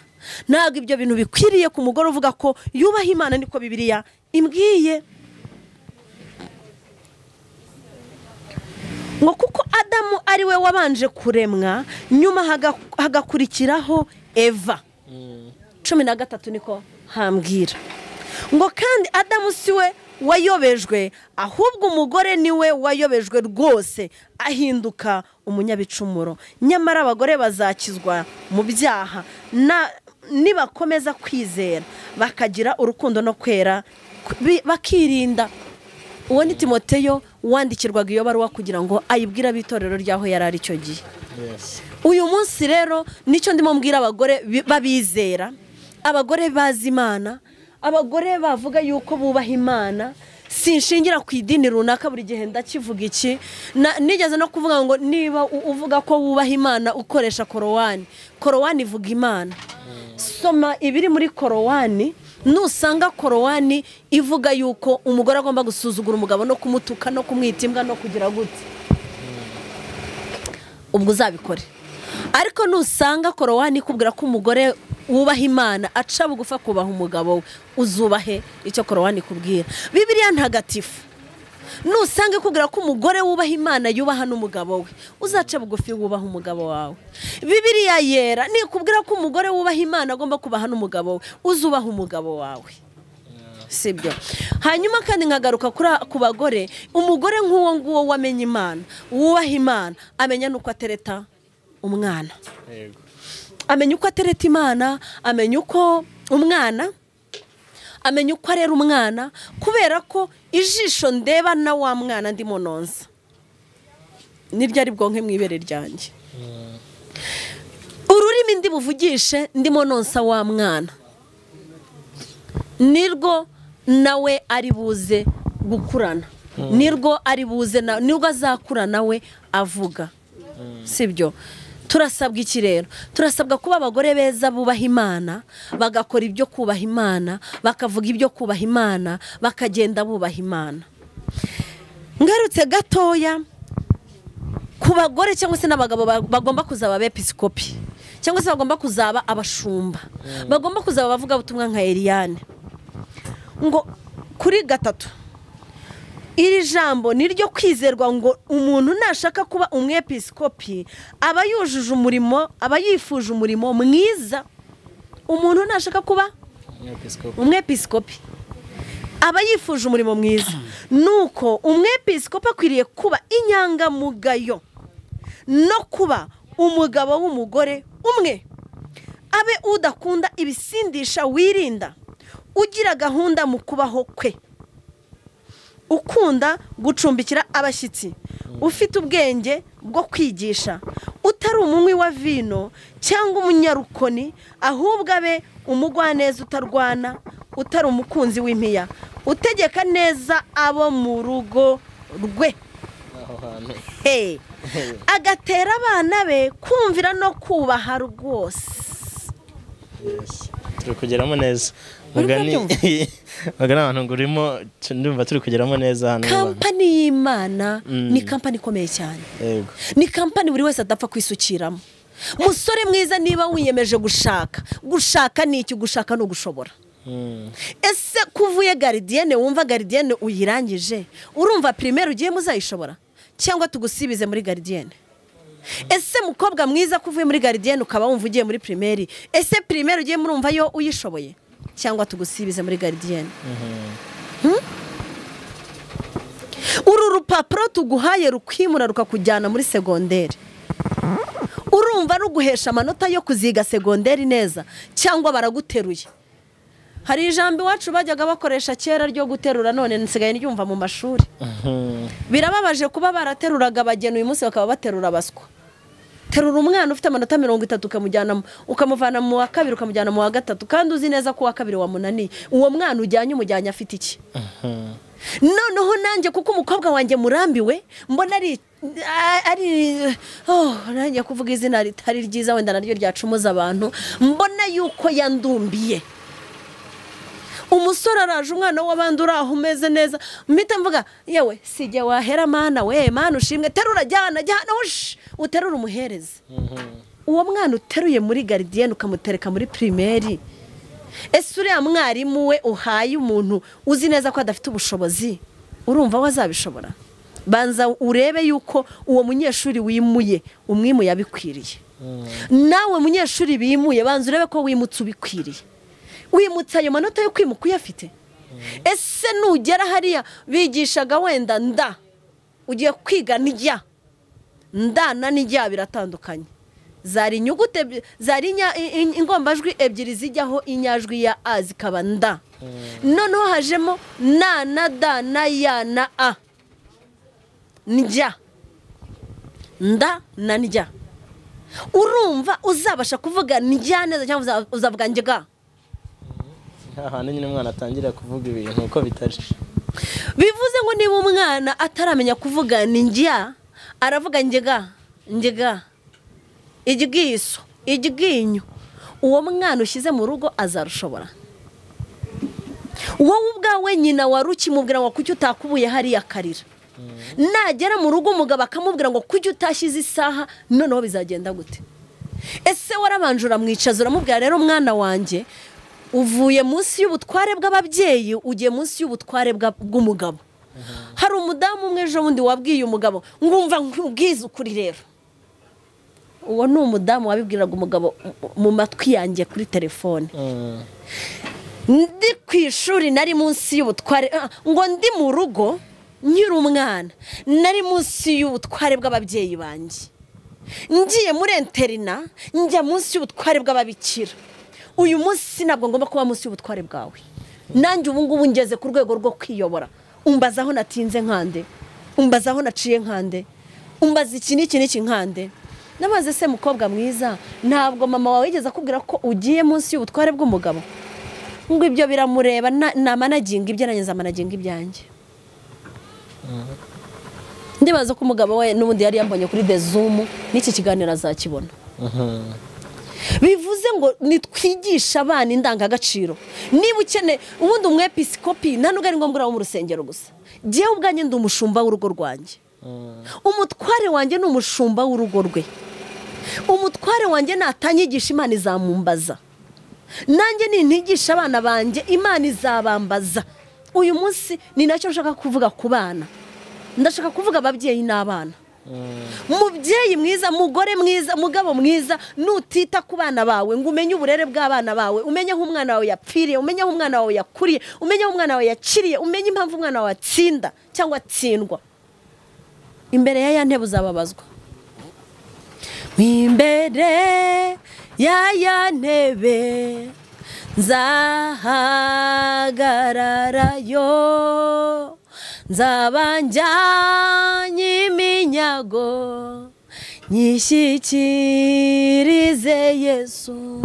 Ntabwo ibyo bintu bikwiriye ku mugore uvuga ko yubaha Imana, niko Bibiliya imbwiye. Ngo kuko Adamu ari we wabanje kuremwa, nyuma hagakurikiraho Eva. 13 niko hambwira. Ngo kandi Adamu si we wayobejwe, ahubwo umugore niwe wayobejwe rwose ahinduka umunyabicumuro. Nyamara abagore bazakizwa mu byaha nibakomeza kwizera bakagira urukundo no kwera bakirinda. Uwo ni Timoteyo wandikirwaga iyo baruwa kugira ngo ayibwire abitorero ryaho yari ari icyo gihe. Uyu munsi rero nicyo ndimo mbwira abagore babizera, abagore bazi Imana, abagore bavuga yuko bubaha Imana. Sinshingira ku idini runaka buri gihe ndakivuga iki. Nigeze no kuvuga ngo niba uvuga ko wubaha Imana ukoresha Korowani, Korowani ivuga Imana. Soma ibiri muri Korowani, nusanga Korowani ivuga yuko umugore agomba gusuzugura umugabo no kumutuka no kumwita imbwa no kugira gute, ubwo uzabikore. Ariko nusanga Korowani ikubwira ko umugore wubaha Imana aca bugufa kubaha umugabo we, uzubahe icyo Korowani ikubwira. Bibiliya ntagatifu nusanga ikubwira ko umugore wubaha Imana yubaha n'umugabo we, uzaca bugufi wubaha umugabo wawe. Bibiliya yera nikubwira ko umugore wubaha Imana agomba kubaha n'umugabo we, uzubaha umugabo wawe. Sibyo? Hanyuma kandi nkagaruka ku bagore, umugore nk'uwo nguwo wamenye Imana, wubaha Imana, amenya nuko atereta umwana. Amenya uko atereta Imana, amenya uko umwana, amenya uko arera umwana, kubera ko ijisho ndeba na wa mwana ndimo nonsa niryo ari bwonke mu ibere ryanjye. Ururimi ndi buvugishe ndimo nonsa wa mwana nirwo nawe ari buze gukurana, nirwo ari buze nirwo azakura nawe avuga. Sibyo? Turasabwa iki rero? Turasabwa kuba abagore beza bubaha Imana, bagakora ibyo kubaha Imana, bakavuga ibyo kubaha Imana, bakagenda bubaha Imana. Ngarutse gatoya ku bagore cyangwa se n'abagabo bagomba kuzaba abepiskopi, cyangwa se bagomba kuzaba abashumba, bagomba kuzaba abavuga butumwa nka Eliane. Ngo kuri 3 iri jambo niryo kwizerwa ngo umuntu nashaka kuba umwepiskopi aba yujuje umurimo, aba yifuje umurimo mwiza. Umuntu nashaka kuba umwepiskopi aba yifuje umurimo mwiza. Nuko umwepiskopi akwiriye kuba inyangamugayo no kuba umugabo w'umugore umwe, abe udakunda ibisindisha, wirinda, ugira gahunda mu kubaho kwe, ukunda gucumbikira abashyitsi, ufite ubwenge bwo kwigisha, utari umunywi wa vino cyangwa umunyarukoni, ahubwo abe umugwaneza utarwana, utari umukunzi w'impiya, utegeka neza abo mu rugo rwe, agatera abana be kumvira no kubaha rwose. Turi kugeramo neza. Mugani abantu ngo urimo ndumva turi kugeramo neza hano. Kampani y'Imana ni kampani ikomeye cyane. Ni kampani buri wese adapfa kwisukiramo. Musore mwiza, niba wiyemeje gushaka, gushaka ni iki? Gushaka no gushobora. Ese kuvuye gardienne, wumva gardienne uyirangije, urumva primaire ugiye muzayishobora cyangwa tugusibize muri gardienne? Ese mukobwa mwiza ko uvuye muri gardienne ukaba wumva ugiye muri primaire, ese primaire ugiye murumva yo uyishoboye cyangwa tugusibize muri gardienne? Uru rupapuro tuguhaye rukwimura rukakujyana muri secondaire, urumva ruguhesha amanota yo kuziga secondaire neza cyangwa baraguteruye? Hari ijambo iwacu bajyaga bakoresha kera ryo guterura, none nsigaye ndyumva mu mashuri. Birababaje kuba barateruraga abageni, uyu munsi bakaba baterura abaswa. Terura umwana ufite amanota 30 ukamujyana, ukamuvana mu wa kabiri ukamujyana mu wa gatatu, kandi uzi neza ko wa kabiri wamunaniye. Uwo mwana ujyanye umujyanye afite iki? Noneho nanjye kuko umukobwa wanjye murambiwe, mbona ari nanjye kuvuga izina ritari ryiza wenda naryo ryacumuza abantu, mbona yuko yandumbiye. Umusore araje, umwana w'abandi uri aho umeze neza, mpita mvuga yewe sijye wahera mana we, mana ushimwe, terura jyana jyana, uterura umuhereze. Uwo mwana uteruye muri gardienne ukamutereka muri primaire, ese uriya mwarimu we uhaye umuntu uzi neza ko adafite ubushobozi, urumva wazabishobora? Banza urebe yuko uwo munyeshuri wimuye umwimuye abikwiriye. Nawe munyeshuri bimuye banza urebe ko wimutse ubikwiriye. Wimutse ayo manota yo kwimuka uyafite? Ese nugera hariya bigishaga wenda nda, ugiye kwiga nijya nda na nijya biratandukanye. Zari inyugute, zari ingombajwi ebyiri zijyaho inyajwi ya a zikaba nda. Noneho hajemo na na da na ya na a, njya nda na njya. Urumva uzabasha kuvuga njya neza cyangwa uzavuga njya? Ahantu nyine umwana atangira kuvuga ibintu uko bitari. Bivuze ngo niba umwana ataramenya kuvuga njya, aravuga njyega njyega, igigiso igiginyo, uwo mwana ushyize mu rugo azarushobora? Wowe ubwawe nyina wari ukimubwira ngo kuki utakubuye hariya karira, nagera mu rugo umugabo akamubwira ngo kuki utashyize isaha, noneho bizagenda gute? Ese warabanje uramwicaza uramubwira rero mwana wanjye uvuye munsi y'ubutware bw'ababyeyi ugiye munsi y'ubutware bw'umugabo. Hari umudamu umwe ejo bundi wabwiye umugabo ngumva nkubwize ukuri rero. Uwo ni umudamu wabibwiraga umugabo mu matwi yanjye kuri telefone. Ndi ku ishuri nari munsi y'ubutware, ngo ndi mu rugo nkiri umwana nari munsi y'ubutware bw'ababyeyi banjye. Ngiye muri interina njya munsi y'ubutware bw'ababikira. Uyu munsi ntabwo ngomba kuba munsi y'ubutware bwawe. Nanjye ubu ngubu ngeze ku rwego rwo kwiyobora. Umbaza aho natinze nkande, umbaza aho naciye nkande, umbaza iki n'iki n'iki nkande. Namaze se mukobwa mwiza, ntabwo mama wawe yigeze akubwira ko ugiye munsi y'ubutware bw'umugabo? Ngo ibyo biramureba, namanaginga ibyo nanjye nzamanaginga ibyanjye. Ndibaza ko umugabo we n'ubundi yari yambonye kuri The Zoom, n'iki kiganiro azakibona. Bivuze ngo nitwigisha abana indangagaciro. Niba ukene ubundi umwepiskopi nta nubwo ari ngombwa uri mu rusengero gusa. Jyewe ubwanjye ndi umushumba w'urugo rwanjye. Umutware wanjye ni umushumba w'urugo rwe. Umutware wanjye natanyigisha Imana izamumbaza. Nanjye nintigisha abana banjye Imana izabambaza. Uyu munsi ni nacyo nshaka kuvuga ku bana. Ndashaka kuvuga ababyeyi n'abana. Mubyeyi mwiza, mugore mwiza, mugabo mwiza, nutita ku bana bawe ngo umenye uburere bw'abana bawe, umenye aho umwana wawe yapfiriye, umenye aho umwana wawe yakuriye, umenye aho umwana wawe yakiriye, umenye impamvu umwana wawe atsinda cyangwa atsindwa, imbere ya ya ntebe uzababazwa. Imbere ya ya ntebe nzahagararayo, nzaba njyanye iminyago nyishyikirize Yesu.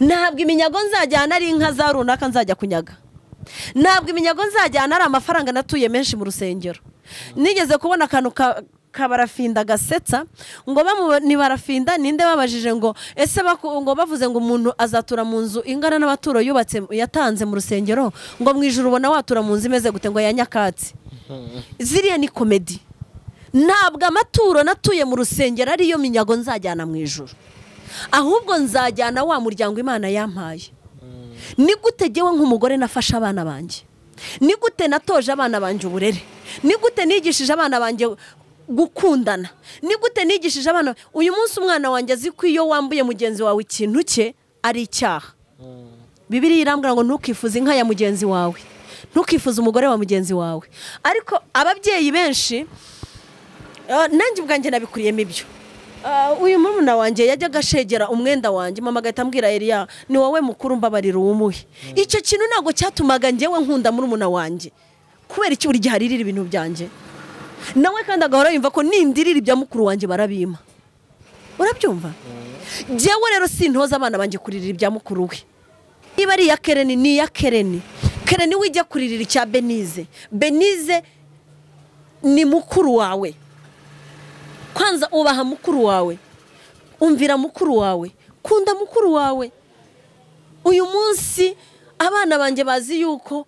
Ntabwo iminyago nzajyana ari inka za runaka nzajya kunyaga. Ntabwo iminyago nzajyana ari amafaranga natuye menshi mu rusengero. Nigeze kubona akantu kabarafinda gasetsa, ngo ni barafinda ninde babajije ngo ese ngo bavuze ngo umuntu azatura mu nzu ingana n'abaturo yubatse yatanze mu rusengero, ngo mu ijuru ubona watura mu nzu imeze gute, ngo ya nyakatsi. Ziriya ni komedi. Ntabwo amaturo natuye mu rusengero ariyo minyago nzajyana mu ijuru, ahubwo nzajyana wa muryango Imana yampaye. Ni gute jyewe nk'umugore nafasha abana banjye? Ni gute natoje abana banjye uburere? Ni gute nigishije abana banjye gukundana? Ni gute nigishije abana? Uyu munsi umwana wanjye azi ko iyo wambuye mugenzi wawe ikintu cye ari icyaha. Bibiliya irambwira ngo ntukifuze inka ya mugenzi wawe, ntukifuze umugore wa mugenzi wawe. Ariko ababyeyi benshi, nanjye ubwanjye nabikuriyemo ibyo. Uyu murumuna wanjye yajyaga ashegera umwenda wanjye, mama agahita ambwira Eliya ni wowe mukuru mbabarira uwumuhe. Icyo kintu ntabwo cyatumaga njyewe nkunda murumuna wanjye, kubera iki buri gihe aririra ibintu byanjye, nawe kandi agahora yumva ko nindirira ibya mukuru wanjye barabima. Urabyumva? Njyewe rero sintoza abana banjye kuririra ibya mukuru we. Niba ari iya Kereni ni iya Kereni. Kereni wijya kuririra icya Benize. Benize ni mukuru wawe. Kwanza ubaha mukuru wawe, umvira mukuru wawe, kunda mukuru wawe. Uyu munsi abana banjye bazi yuko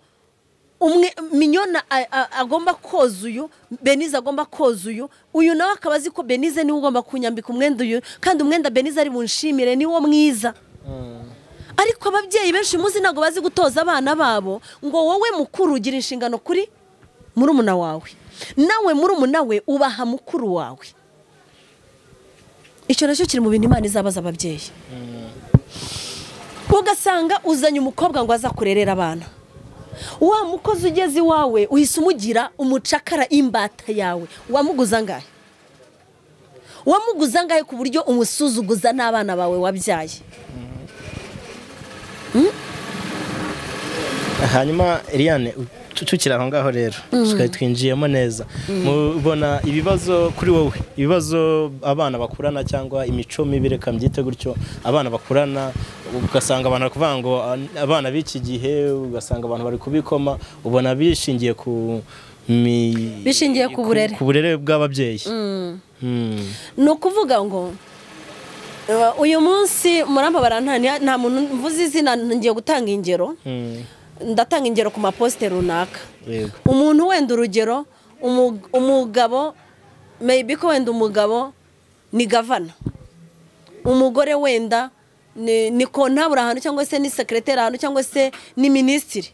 umwe Minyona agomba koza uyu, Benize agomba koza uyu, uyu nawe akaba azi ko Benize niwe ugomba kunyambika umwenda uyu, kandi umwenda Benize ari bunshimire niwo mwiza. Ariko ababyeyi benshi muzi ntabwo bazi gutoza abana babo ngo wowe mukuru ugira inshingano kuri murumuna wawe, nawe murumuna we ubaha mukuru wawe. Icyo nacyo kiri mu bintu Imana izabaza ababyeyi. Ugasanga uzanye umukobwa ngo aza kurerera abana, wa mukozi ugeze iwawe uhise umugira umucakara imbata yawe. Wamuguza angahe? Wamuguza angahe ku buryo umusuzuguza n'abana bawe wabyaye? Hanyuma Eliane, tukiri aho ngaho rero tukaba twinjiyemo neza, mubona ibibazo kuri wowe, ibibazo abana bakurana cyangwa imico mibi, reka mbyite gutyo, abana bakurana, ugasanga abantu bari kuvuga ngo abana b'iki gihe, ugasanga abantu bari kubikoma, ubona bishingiye ku bishingiye ku burere, ku burere bw'ababyeyi. Ni ukuvuga ngo uyu munsi murambabara nta muntu mvuze izina, ngiye gutanga ingero. Ndatanga ingero ku maposite runaka. Umuntu wenda urugero, umugabo maybe ko wenda umugabo ni gavana, umugore wenda ni kontabura ahantu, cyangwa se ni sekreteri ahantu, cyangwa se ni minisitiri.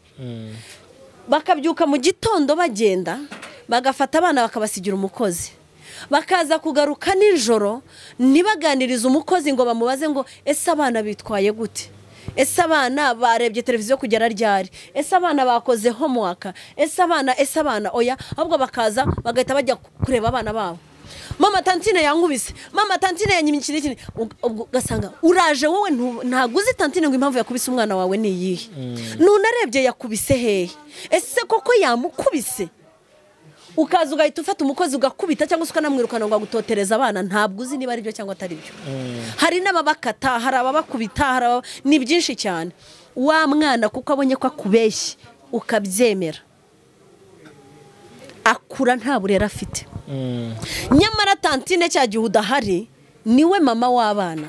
Bakabyuka mu gitondo bagenda bagafata abana bakabasigira umukozi, bakaza kugaruka nijoro ntibaganirize umukozi ngo bamubaze ngo ese abana bitwaye gute, ese abana barebye televiziyo kugera ryari, ese abana bakoze homework, ese abana oya. Ahubwo bakaza bagahita bajya kureba abana babo. Mama tantine yankubise, mama tantine yanyimye iki n'iki. Ugasanga uraje wowe ntabwo uzi tantine ngo impamvu yakubise umwana wawe ni iyihe, nunarebye yakubise hehe, ese koko yamukubise? Ukaza ugahita ufata umukozi ugakubita cyangwa se ukanamwirukana ngo agutotereza abana, ntabwo uzi niba ari byo cyangwa atari byo. Hari n'ababakata, hari ababakubita, ni byinshi cyane. Wa mwana kuko abonye ko akubeshye ukabyemera, akura nta burere afite. Nyamara tantine cya gihe udahari niwe mama w'abana.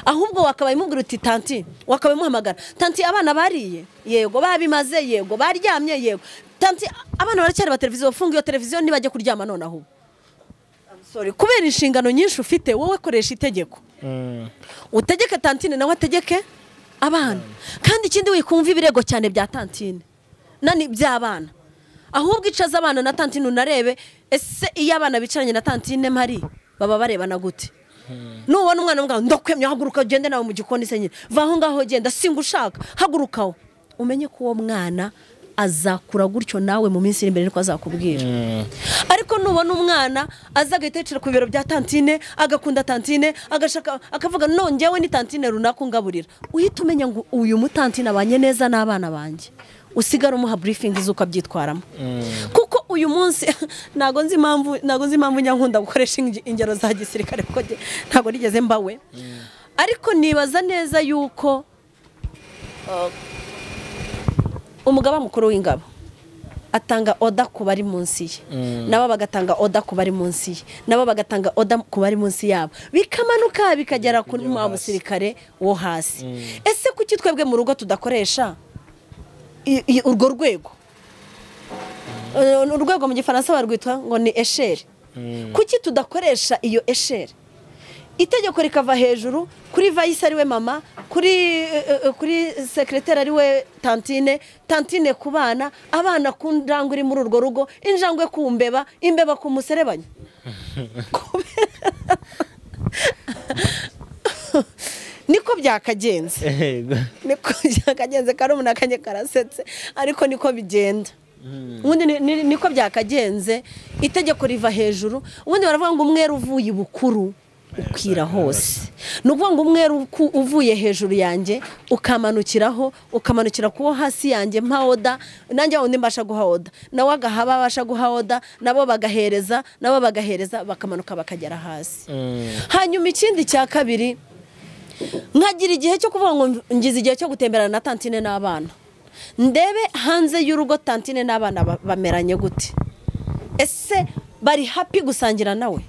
Ahubwo wakabaye umubwira uti tanti, wakabaye umuhamagara, tanti abana bariye, yego babimaze, yego baryamye, yego tanti abana baracyari ba televiziyo, funga iyo televiziyo nibajye kuryama nonaho. Sorry, kubera inshingano nyinshi ufite wowe koresha itegeko. Utegeke tantine nawe ategeke abana. Kandi ikindi wikumva ibirego cyane bya tantine nani by'abana, ahubwo icaza abana na tantine unarebe ese iyo abana bicaranye na tantine mpari baba barebana gute. Nubona umwana ngo ndakwemye haguruka ugende nawe mu gikoni se nyine, va aho ngaho genda singushaka, hagurukaho, umenye ko uwo mwana azakura gutyo nawe mu minsi iri imbere niko azakubwira. Ariko nubona umwana aza agahita yicara ku bibero bya tantine, agakunda tantine, agashaka akavuga nongewe ni tantine runaka ungaburira, uhita umenya ngo uyu mutantine abanye neza n'abana banjye, usigara umuha briefing z'uko abyitwaramo. Kuko uyu munsi ntago nzi impamvu nyankunda gukoresha ingero za gisirikare kuko ntago nigeze mbawe. Ariko nibaza neza yuko umugaba mukuru w'ingabo atanga oda ku bari munsi ye, nabo bagatanga oda ku bari munsi ye, nabo bagatanga oda ku bari munsi yabo, bikamanuka bikagera ku musirikare wo hasi. Ese kuki twebwe mu rugo tudakoresha urwo rwego? Urwego mu gifaransa barwitwa ngo ni échelle. Kuki tudakoresha iyo échelle? Itegeko rikava hejuru kuri vice ari we mama, kuri secrétaire ari we tantine, tantine ku bana, abana ku njangwe iri muri urwo rugo, injangwe ku mbeba, imbeba ku muserebanya. Niko byakagenze. Niko byakagenze, karumuna kanye karasetse, ariko niko bigenda. Ubundi niko byakagenze, itegeko riva hejuru. Ubundi baravuga ngo umwere uvuye ibukuru ukwira hose. Ni ukuvuga ngo umwere uvuye hejuru yanjye ukamanukiraho, ukamanukira kuwo hasi yanjye mpa oda, nanjye wundi mbasha guha oda, nawe agahaba abasha guha oda, nabo bagahereza, nabo bagahereza, bakamanuka bakagera hasi. Hanyuma ikindi cya kabiri, nkagira igihe cyo kuvuga ngo ngize igihe cyo gutemberana na tantine n'abana, ndebe hanze y'urugo tantine n'abana bameranye gute, ese bari happy gusangira nawe,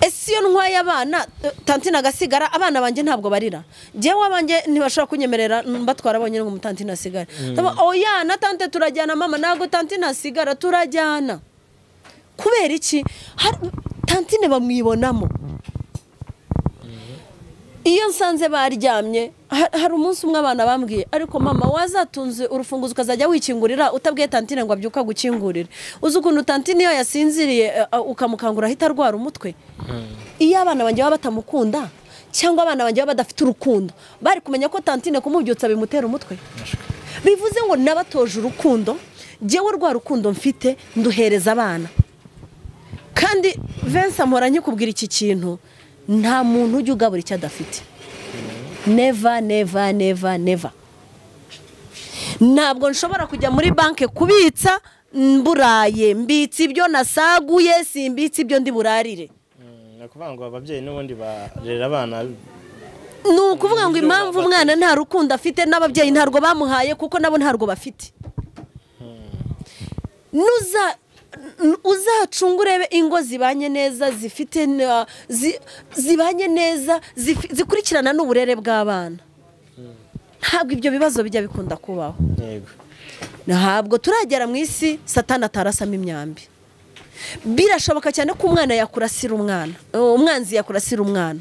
ese iyo ntwaye abana tantine agasigara, abana banjye ntabwo barira, njyewe abanjye ntibashobora kunyemerera mbatwara bonyine ngo umutantine asigare. Oya na tante turajyana mama, ntabwo tantine asigara, turajyana. Kubera iki? Tantine bamwibonamo. Iyo nsanze baryamye, hari umunsi umwe abana bambwiye, ariko mama wazatunze urufunguzo ukazajya wikingurira utabwiye tantine ngo abyuka gukingurira. Uzi ukuntu tantine iyo yasinziriye ukamukangura ahita arwara umutwe. Iyo abana banjye baba batamukunda cyangwa abana banjye baba badafite urukundo, bari kumenya ko tantine kumubyutsa bimutera umutwe. Bivuze ngo nabatoje urukundo, jyewe rwa rukundo mfite nduhereza abana. Kandi Vincent mpora nkikubwira iki kintu, nta muntu ujya ugabura icyo adafite. Never, never, never, never. Ntabwo nshobora kujya muri banki kubitsa mburaye, mbitse ibyo nasaguye, simbitse ibyo ndi burarire. Ni ukuvuga ngo ababyeyi n'ubundi barera abana. Ni ukuvuga ngo impamvu umwana nta rukundo afite n'ababyeyi ntarwo bamuhaye, kuko nabo ntarwo bafite. Uzacunga urebe ingo zibanye neza, zifite zibanye neza, zikurikirana n'uburere bw'abana, ntabwo ibyo bibazo bijya bikunda kubaho. Ntabwo turagera mu isi Satani atarasamo imyambi. Birashoboka cyane ko umwana yakurasira umwana, umwanzi yakurasira umwana,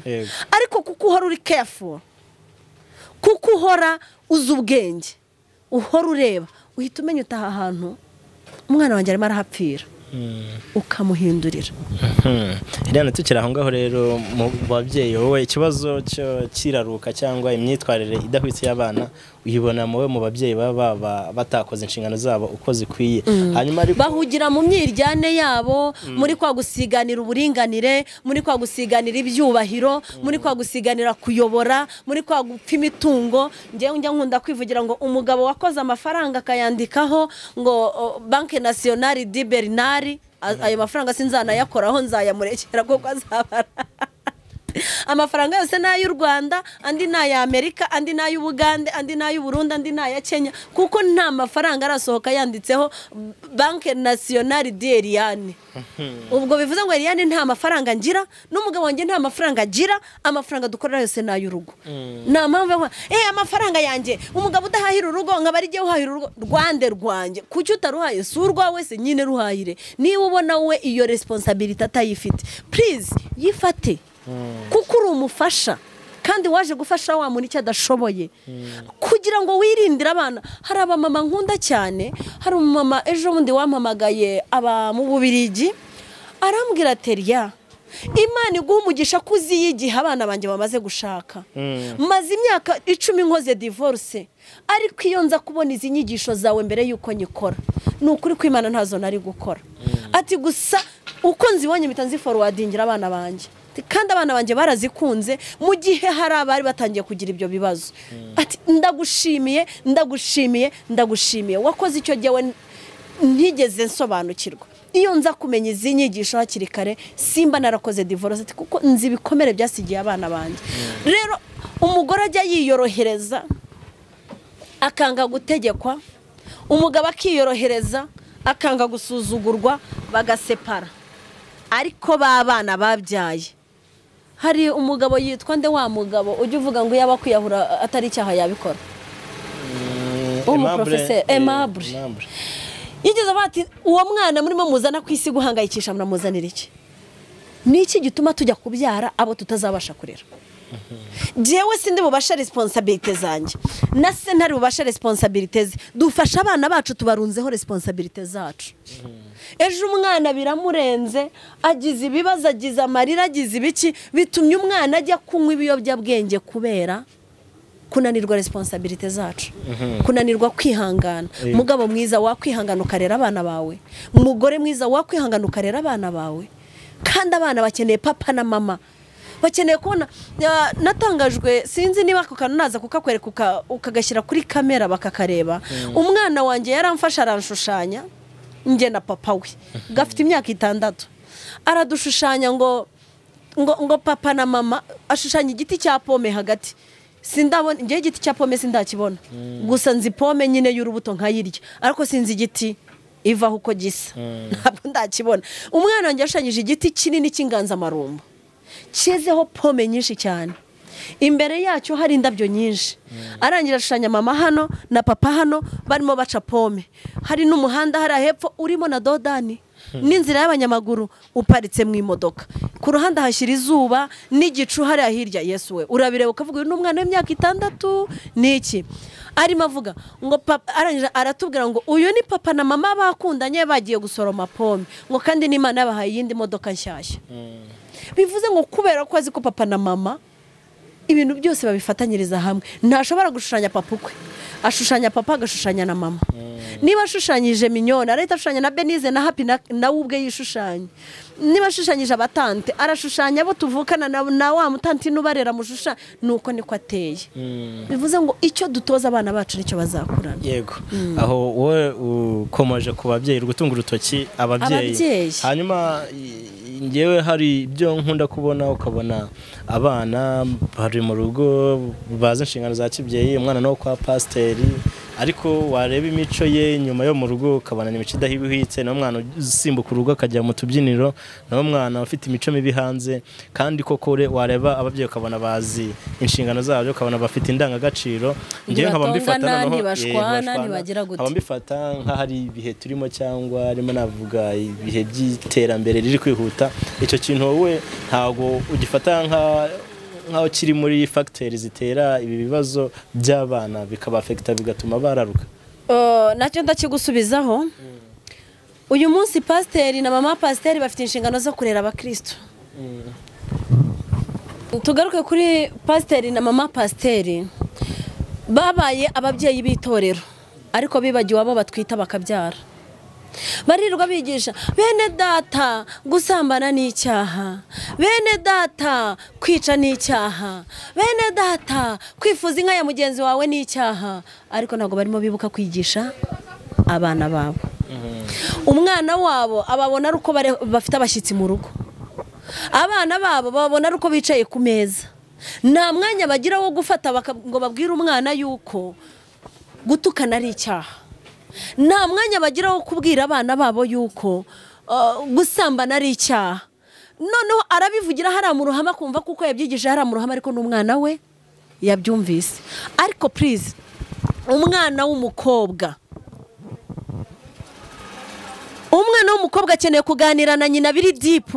ariko kuko uhora uri careful, kuko uhora uzi ubwenge, uhora ureba, uhita umenya utaha ahantu umwana wanjye arimo arahapfira, ukamuhindurira. Iriya tukiri aho ngaho rero, mu babyeyi wowe ikibazo cyo kiraruka cyangwa imyitwarire idahwitse y'abana uyibona muwe mu babyeyi baba batakoze inshingano zabo uko zikwiye, hanyuma ariko bahugira mu myiryane yabo, muri kwa gusiganira uburinganire, muri kwa gusiganira ibyubahiro, muri kwa gusiganira kuyobora, muri kwa gupfa imitungo. Njyewe njya nkunda kwivugira ngo umugabo wakoze amafaranga akayandikaho ngo Banque Nationale de Bernard, ayo mafaranga sinzanayakoraho, nzayamurekera kuko azabara. Amafaranga yose ni ay'u Rwanda, andi ni aya Amerika, andi ni ay'Ubugande, andi ni ay'u Burundi, andi ni aya Kenya, kuko nta mafaranga arasohoka yanditseho Banque Nationale de Eliane. Ubwo bivuze ngo Eliane nta mafaranga ngira, n'umugabo wanjye nta mafaranga agira, amafaranga dukorera yose ni ay'urugo. Nta mpamvu amafaranga yanjye umugabo udahahira urugo nkaba ari jye uhahira urugo, rwande rwanjye, kuki utaruhaye? Si urwawe se nyine ruhahire. Niba ubona we iyo responsibility atayifite, please yifate, kuko uri umufasha kandi waje gufasha wa muntu icyo adashoboye, kugira ngo wirindire abana. Hari abamama nkunda cyane, hari umumama ejo bundi wampamagaye aba mu Bubirigi, arambwira ati Imana iguha umugisha ko uziye igihe abana banjye bamaze gushaka. Maze imyaka 10 nkoze divorce, ariko iyo nza kubona izi nyigisho zawe mbere yuko nyikora, ni ukuri ko Imana ntazo nari gukora. Ati gusa uko nzibonye mpita nziforwardingira abana banjye, kandi abana banjye barazikunze mu gihe hari abari batangiye kugira ibyo bibazo. Ati ndagushimiye, ndagushimiye, ndagushimiye, wakoze icyo gihe ntigeze nsobanukirwa. Iyo nza kumenya izi nyigisho hakiri kare simba narakoze divorce, kuko nzi ibikomere byasigiye abana banjye. Rero umugore ajya yiyorohereza akanga gutegekwa, umugabo akiyorohereza akanga gusuzugurwa, bagasepara. Ariko babana babyaye, hari umugabo yitwa nde wa mugabo ujya uvuga ngo yaba kwiyahura atari icyaha yabikora, umuprofesseur Aimable, yigeze bati uwo mwana murimo muzana ku isi guhangayikisha muramuzanira iki? Niki gituma tujya kubyara abo tutazabasha kurera? Jewe sindi bubasha responsabilité zanjye, na se ntari bubasha responsabilité ze. Dufasha abana bacu tubarunzeho responsabilité zacu. Ejo umwana biramurenze, agize ibibazo, agize amarira, agize ibiki, bitumye umwana ajya kunywa ibiyobyabwenge kubera kunanirwa responsabilité zacu, kunanirwa kwihangana. Mugabo mwiza wakwihangana ukarera abana bawe, umugore mwiza wakwihangana ukarera abana bawe. Kandi abana bakeneye papa na mama, bakeneye kubona. Natangajwe, sinzi niba ako kantu naza kukakwereka ukagashyira kuri kamera bakakareba. Umwana wanjye yaramfasha aranshushanya njye na papa we, gafite imyaka 6, aradushushanya ngo ngo ngo papa na mama, ashushanya igiti cya pome hagati. Sindabona njye igiti cya pome sindakibona, gusa nzi pome nyine y'urubuto nkayirya, ariko sinzi igiti ivaho uko gisa, ntabwo ndakibona. Umwana wanjye yashushanyije igiti kinini cy'inganzamarumbo cyezeho pome nyinshi cyane, imbere yacyo hari indabyo nyinshi. Arangira ashushanya mama hano na papa hano barimo baca pome, hari n'umuhanda hari hepfo urimo na dodani n'inzira y'abanyamaguru uparitse mu imodoka, ku ruhande hashyira izuba n'igicu hari hirya. Yesu we, urabireba ukavuga uyu ni umwana w'imyaka 6 niki arimo avuga ngo papa. Arangira aratubwira ngo uyu ni papa na mama bakundanye bagiye gusoroma pome, ngo kandi n'Imana yabahaye iyindi modoka nshyashya. Bivuze ngo kubera ko azi ko papa na mama ibintu byose babifatanyiriza hamwe, ntashobora gushushanya papa ukwe, ashushanya papa agashushanya na mama. Niba ashushanyije Mignone arahita ashushanya na Benize na Happy nawe ubwe yishushanya. Niba ashushanyije abatante arashushanya abo tuvukana na wa mutanti n'ubarera mushusha. Nuko niko ateye. Bivuze ngo icyo dutoza abana bacu nicyo bazakurana. Yego, aho wowe ukomoje ku babyeyi, gutunga urutoki ababyeyi. Hanyuma ngewe hari ibyo nkunda kubona, ukabona abana bari mu rugo bazi inshingano za kibyeyi, umwana no kwa pasiteri, ariko wareba imico ye nyuma yo mu rugo ukabona ni imico idahwitse, no mwana usimbuka urugo akajya mu tubyiniro, no mwana ufite imico mibi hanze. Kandi koko wareba ababyeyi ukabona bazi inshingano zabo, ukabona bafite indangagaciro. Ngewe nkaba mbifata noneho ntibashwana, ntibagira gute, nkaba mbifata nk'ahari ibihe turimo, cyangwa arimo navuga ibihe by'iterambere riri kwihuta. Icyo kintu wowe ntago ugifata nkaho kiri muri facteurs zitera ibi bibazo by'abana bikabafekta bigatuma bararuka? Nacyo ndakigusubizaho. Uyu munsi pasiteri na mama pasiteri bafite inshingano zo kurera abakristo. Tugaruke kuri pasiteri na mama pasiteri, babaye ababyeyi b'itorero ariko bibagiwe abo batwita bakabyara. Barirwa bigisha bene data gusambana ni icyaha, bene data kwica ni icyaha, bene data kwifuza inka ya mugenzi wawe ni icyaha, ariko ntabwo barimo bibuka kwigisha abana babo. Umwana wabo ababona ari uko bafite abashyitsi mu rugo, abana babo babona ari uko bicaye ku meza. Nta mwanya bagira wo gufata ngo babwire umwana yuko gutukana ari icyaha. Nta mwanya bagira wo kubwira abana babo yuko gusambana ari icyaha. Noneho arabivugira hariya mu ruhame akumva kuko yabyigije hariya mu ruhame, ariko n'umwana we yabyumvise. Ariko please, umwana w'umukobwa akeneye kuganira na nyina biri deep.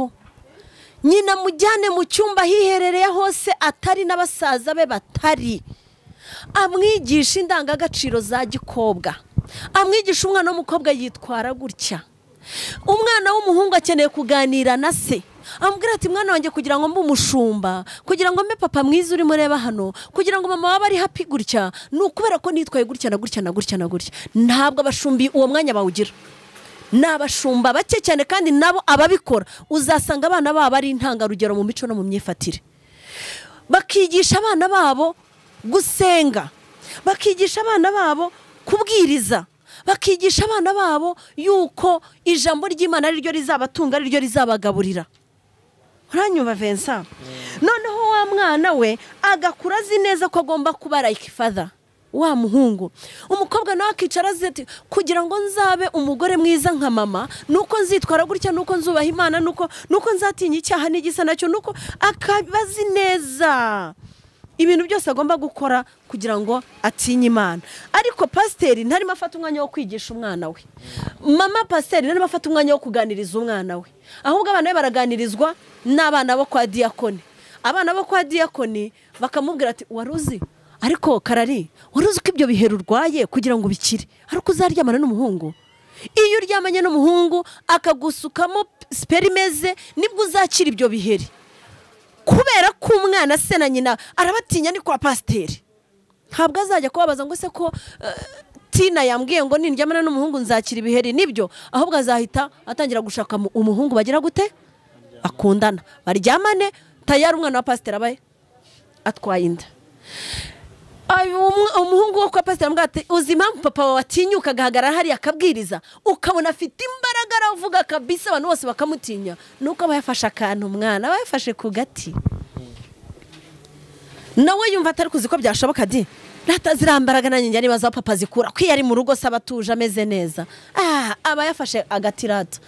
Nyina mujyane mu cyumba hiherereye hose atari n'abasaza be batari, amwigisha indangagaciro za gikobwa, amwigisha umwana w'umukobwa yitwara gutya. Umwana w'umuhungu akeneye kuganira na se, amubwira ati mwana wanjye kugira ngo mbe umushumba, kugira ngo mbe papa mwiza urimo ureba hano, kugira ngo mama wawe ari happy gutya, ni ukubera ko nitwaye gutya na gutya na gutya na gutya. Ntabwo abashumbi uwo mwanya bawugira, ni abashumba bake cyane, kandi nabo ababikora uzasanga abana babo ari intangarugero mu mico no mu myifatire. Bakigisha abana babo gusenga, bakigisha abana babo kubwiriza, bakigisha abana babo yuko ijambo ry'Imana ari ryo rizabatunga, ari ryo rizabagaburira. Uranyumva Vincent? Noneho wa mwana we agakura azi neza ko agomba kuba like father, wa muhungu. Umukobwa nawe akicara azi ati kugira ngo nzabe umugore mwiza nka mama, nuko nzitwara gutya, nuko nzubaha Imana, nuko nzatinya icyaha n'igisa nacyo, nuko akabazi neza. ibintu byose agomba gukora kugira ngo atinye Imana. Ariko pasiteri ntarimo afata umwanya wo kwigisha umwana we, mama pasiteri ntarimo afata umwanya wo kuganiriza umwana we, ahubwo abana be baraganirizwa n'abana bo kwa diyakoni. Abana bo kwa diyakoni bakamubwira ati wari uzi ariko karari, wari uzi ko ibyo biheri urwaye kugira ngo ubikire ariko uzaryamana n'umuhungu. Iyo uryamanye n'umuhungu akagusukamo sperime ze nibwo uzakira ibyo biheri. Kubera ko umwana se na nyina arabatinya ni kwa pasiteri, ntabwo azajya kubabaza ngo se ko Tina yambwiye ngo nindyamana n'umuhungu nzakira ibiheri, nibyo. Ahubwo azahita atangira gushaka umuhungu bagira gute akundana baryamane, tayari umwana wa pasiteri abaye atwaye inda. Umuhungu wo kwa pasiteri amubwira ati uzi impamvu papa wawe atinyuka agahagarara hariya akabwiriza, ukabona afite imbaraga aravuga kabisa abantu bose bakamutinya, nuko aba yafashe akantu umwana aba yafashe ku gati, nawe yumva atari kuzi ko byashoboka di rata ziriya mbaraga nanjye njya nibaza aho papa zikura, ko iyo ari mu rugo se aba atuje ameze neza, aba yafashe agati rata,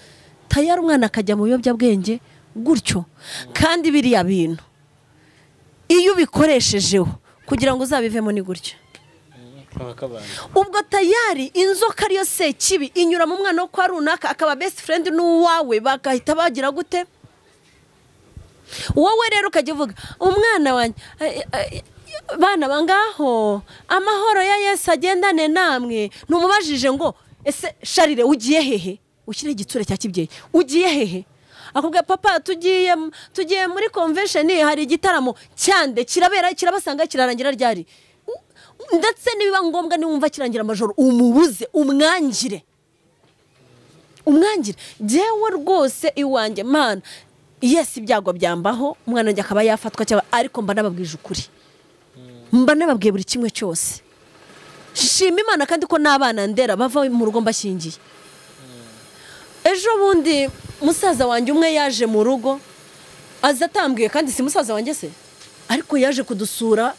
tayari umwana akajya mu biyobyabwenge gutyo. Kandi biriya bintu iyo ubikoreshejeho kugira ngo uzabivemo ni gutyo. Ubwo tayari inzoka ariyo sekibi inyura mu mwana wo kwa runaka akaba best friend n'uwawe, bagahita bagira gute. Wowe rero ukajya uvuga umwana wanjye, bana bangaho amahoro ya Yesu agendane namwe, numubajije ngo ese Sharire ugiye hehe, ushyire igitsure cya kibyeyi, ugiye hehe? Akubwira papa tugiye muri convention, hari igitaramo cyande kirabera kirabasanga kirarangira ryari, ndetse nibiba ngombwa niwumva kirangira amajoro umubuze, umwangire. Jewe rwose iwanjye Mana, yes ibyago byambaho umwana wanjye akaba yafatwa cyangwa, ariko mba nababwije ukuri, mba nababwiye buri kimwe cyose. Shima Imana kandi ko n'abana ndera bava mu rugo mbashyingiye. Ejo bundi musaza wanjye umwe yaje mu rugo aza atambwiye, kandi si musaza wanjye se, ariko yaje kudusura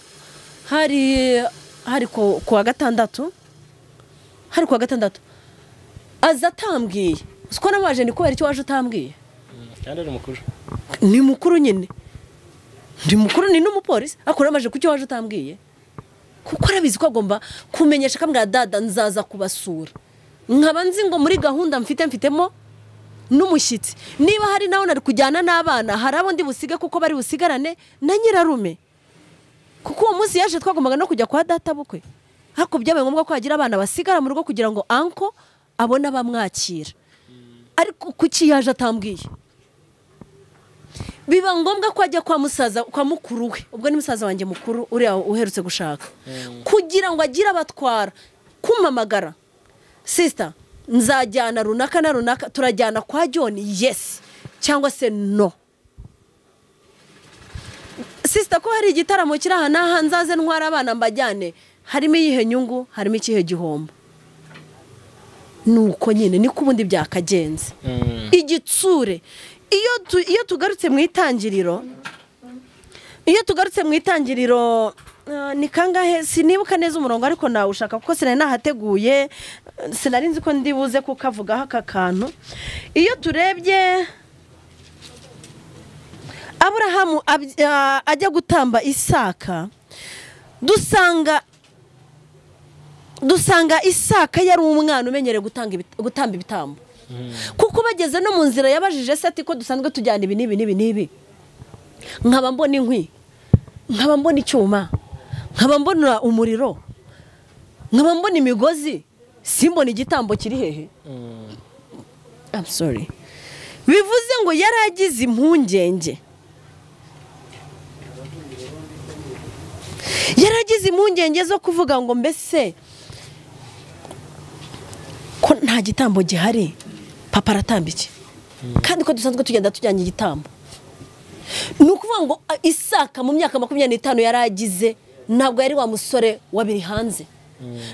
hari kuwa gatandatu, hari kuwa gatandatu aza atambwiye. Siko nabaje ni kubera icyo waje utambwiye? Kandi ari mukuru. Ni mukuru nyine, ndi mukuru ni n'umupolisi, ariko namaje kucyo waje utambwiye, kuko arabizi ko agomba kumenyesha akambwira dada nzaza kubasura, nkaba nzi ngo muri gahunda mfitemo n'umushyitsi, niba hari nawe nari kujyana n'abana hari abo ndi busige kuko bari busigarane na nyirarume, kuko uwo munsi yaje twagombaga no kujya kwa data bukwe, ariko byabaye ngombwa ko hagira abana basigara mu rugo kugira ngo anko abone abamwakira. Ariko kuki yaje atambwiye? Biba ngombwa ko ajya kwa musaza, kwa mukuru we, ubwo ni musaza wanjye mukuru uriya uherutse gushaka, kugira ngo agire abatwara kumpamagara, sister nzajyana runaka na runaka, turajyana kwa John, yes cyangwa se no. Sister ko hari igitaramo kiri aha n'aha nzaze ntwara abana mbajyane, harimo iyihe nyungu, harimo ikihe gihombo? Nuko nyine niko ubundi byakagenze. Igitsure iyo tugarutse mu itangiriro, ni kangahe sinibuka neza umurongo, ariko nawushaka kuko sinari nahateguye, sinari nzi ko ndibuze kukavugaho aka kantu. Iyo turebye Aburahamu ajya gutamba Isaka, dusanga Isaka yari umwana umenyereye gutamba ibitambo. Kuko bageze no mu nzira yabajije se ati ko dusanzwe tujyana ibi n'ibi n'ibi n'ibi, nkaba mbona inkwi, nkaba mbona icyuma, nkaba mbona umuriro, nkaba mbona imigozi, simbona igitambo kiri hehe? I'm sorry. Bivuze ngo yaragize impungenge, yaragize impungenge zo kuvuga ngo mbese ko nta gitambo gihari, papa aratamba iki? Kandi ko dusanzwe tugenda tujyanye igitambo. Ni ukuvuga ngo Isaka mu myaka 25 yaragize, ntabwo yari wa musore wabiri hanze,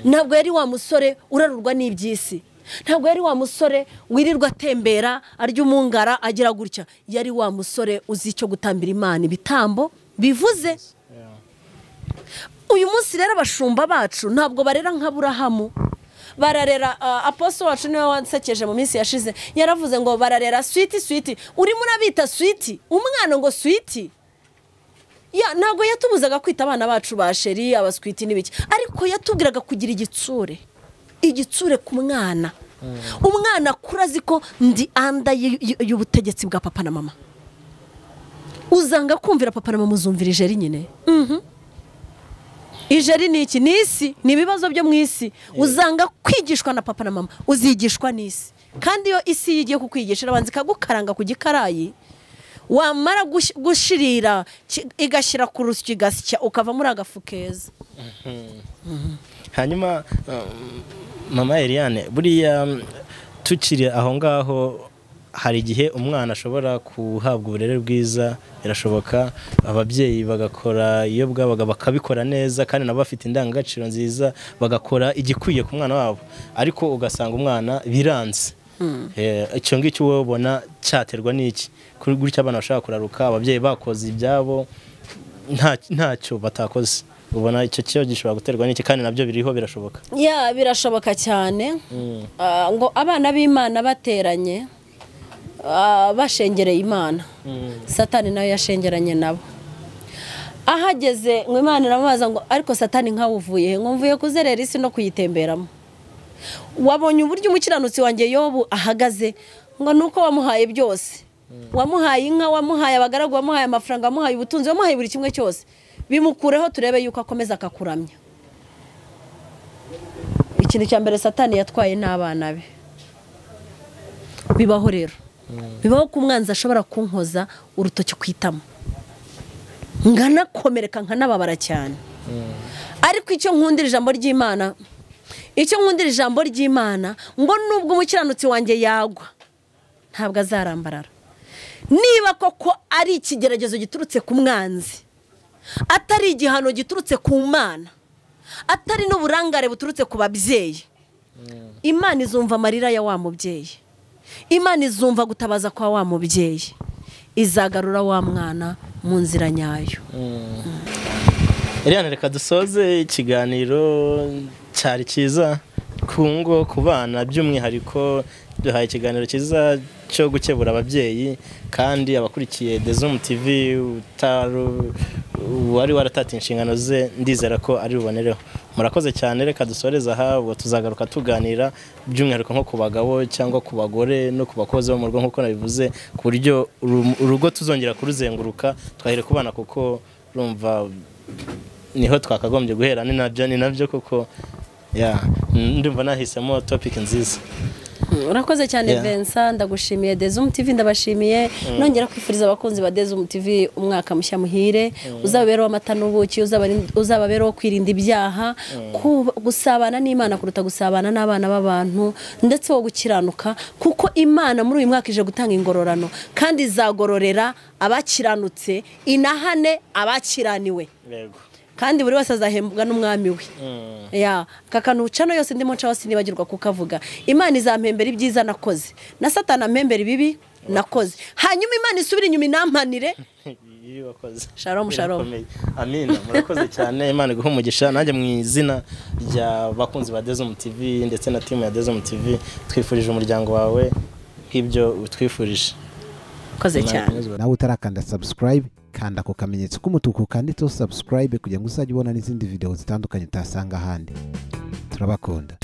ntabwo yari wa musore urarurwa n'iby'isi, ntabwo yari wa musore wirirwa atembera arya umungara agira gutya, yari wa musore uzi icyo gutambira Imana ibitambo bivuze. Uyu munsi rero abashumba bacu ntabwo barera nka Aburahamu, bararera apostle wacu niwe wansekeje mu minsi yashize, yaravuze ngo bararera sweet sweet, urimo urabita sweet umwana ngo sweet. Ya ntabwo yatubuzaga kwita abana bacu ba sheri abaswiti n'ibiki, ariko yatubwiraga kugira igitsure, igitsure ku mwana. Umwana akura azi ko ndi anda y'ubutegetsi bwa papa na mama. Uzanga kumvira papa na mama uzumvira ijeri nyine. Ijeri ni iki? Ni isi, ni ibibazo byo mu isi. Uzanga kwigishwa na papa na mama, uzigishwa n'isi. Kandi iyo isi yigiye kukwigisha irabanza ikagukaranga ku gikarayi, wamara gushirira igashyira ku rusyo igasya ukava muri agafu keza. Hanyuma mama Eliane, buriya tukiri aho ngaho, hari igihe umwana ashobora kuhabwa uburere bwiza, birashoboka ababyeyi bagakora iyo bwabaga bakabikora neza kandi nabo bafite indangagaciro nziza, bagakora igikwiye ku mwana wabo, ariko ugasanga umwana biranze. Icyo ngicyo wowe ubona cyaterwa n'iki? Kuri gutya abana bashaka kuraruka, ababyeyi bakoze ibyabo ntacyo batakoze, ubona icyo kiyo gishobora guterwa n'iki? Kandi nabyo biriho birashoboka. Ya birashoboka cyane. Ngo abana b'Imana bateranye bashengereye Imana, Satani nayo yashengeranye nabo. Ahageze ngo Imana iramubaza ngo ariko Satani nkawe uvuye he? Ngo mvuye kuzerera isi no kuyitemberamo. Wabonye uburyo umukiranutsi wanjye Yobu ahagaze? Ngo nuko wamuhaye byose, wamuhaye inka, wamuhaye abagaragu, wamuhaye amafaranga, wamuhaye ubutunzi, wamuhaye buri kimwe cyose, bimukureho turebe yuko akomeza akakuramya. Ikintu cya mbere Satani yatwaye n'abana be. Bibaho rero, bibaho ko umwanzi ashobora kunkoza urutoki kwitamo, nganakomereka nkanababara cyane. Ariko icyo nkundira ijambo ry'Imana, icyo nkundira ijambo ry'Imana, ngo nubwo umukiranutsi wanjye yagwa ntabwo azarambarara. Niba koko ari ikigeragezo giturutse ku mwanzi, atari igihano giturutse ku Mana, atari n'uburangare buturutse ku babyeyi, Imana izumva amarira ya wa mubyeyi, Imana izumva gutabaza kwa wa mubyeyi, izagarura wa mwana mu nzira nyayo. Eliane, reka dusoze ikiganiro cyari cyiza ku ngo, ku bana by'umwihariko. Duhaye ikiganiro cyiza cyo gukebura ababyeyi, kandi abakurikiye Dezum TV wari waratata inshingano ze, ndizera ko ari bubonereho. Murakoze cyane, reka dusoreze aha, ubwo tuzagaruka tuganira by'umwihariko nko ku bagabo cyangwa ku bagore no ku bakozi bo mu rugo, nk'uko nabivuze, ku buryo urugo tuzongera kuruzenguruka twahere ku bana, kuko urumva niho twakagombye guhera, ni nabyo kuko ya ndumva nahisemo topic nziza. Urakoze cyane Vincent, ndagushimiye. Dezum TV ndabashimiye, nongera kwifuriza abakunzi ba Dezum TV umwaka mushya muhire, uzababeraho amata n'ubuki, uzababeraho kwirinda ibyaha, gusabana n'Imana kuruta gusabana n'abana b'abantu, ndetse wo gukiranuka, kuko Imana muri uyu mwaka ije gutanga ingororano, kandi izagororera abakiranutse, inahane abakiraniwe. Yego. Kandi buri wese azahembwa n'umwami we. Ya kakanu cano yose ndimo nca sinibagirwa kukavuga. Imana izampembera ibyiza nakoze, na Satani ampembera ibibi nakoze, hanyuma Imana isubira inyuma inampanire ibibi wakoze. Shalom shalom. Amina. Murakoze cyane, Imana iguhe umugisha. Nanjye mu izina rya bakunzi ba Dezum TV ndetse na team ya Dezum TV, twifurije umuryango wawe nk'ibyo utwifurije. Murakoze cyane. Nawe utarakanda subscribe, kanda ku kamenyetso k'umutuku kanditseho subscribe kugira ngo uzajye ubona n'izindi video zitandukanye utasanga ahandi. Turabakunda.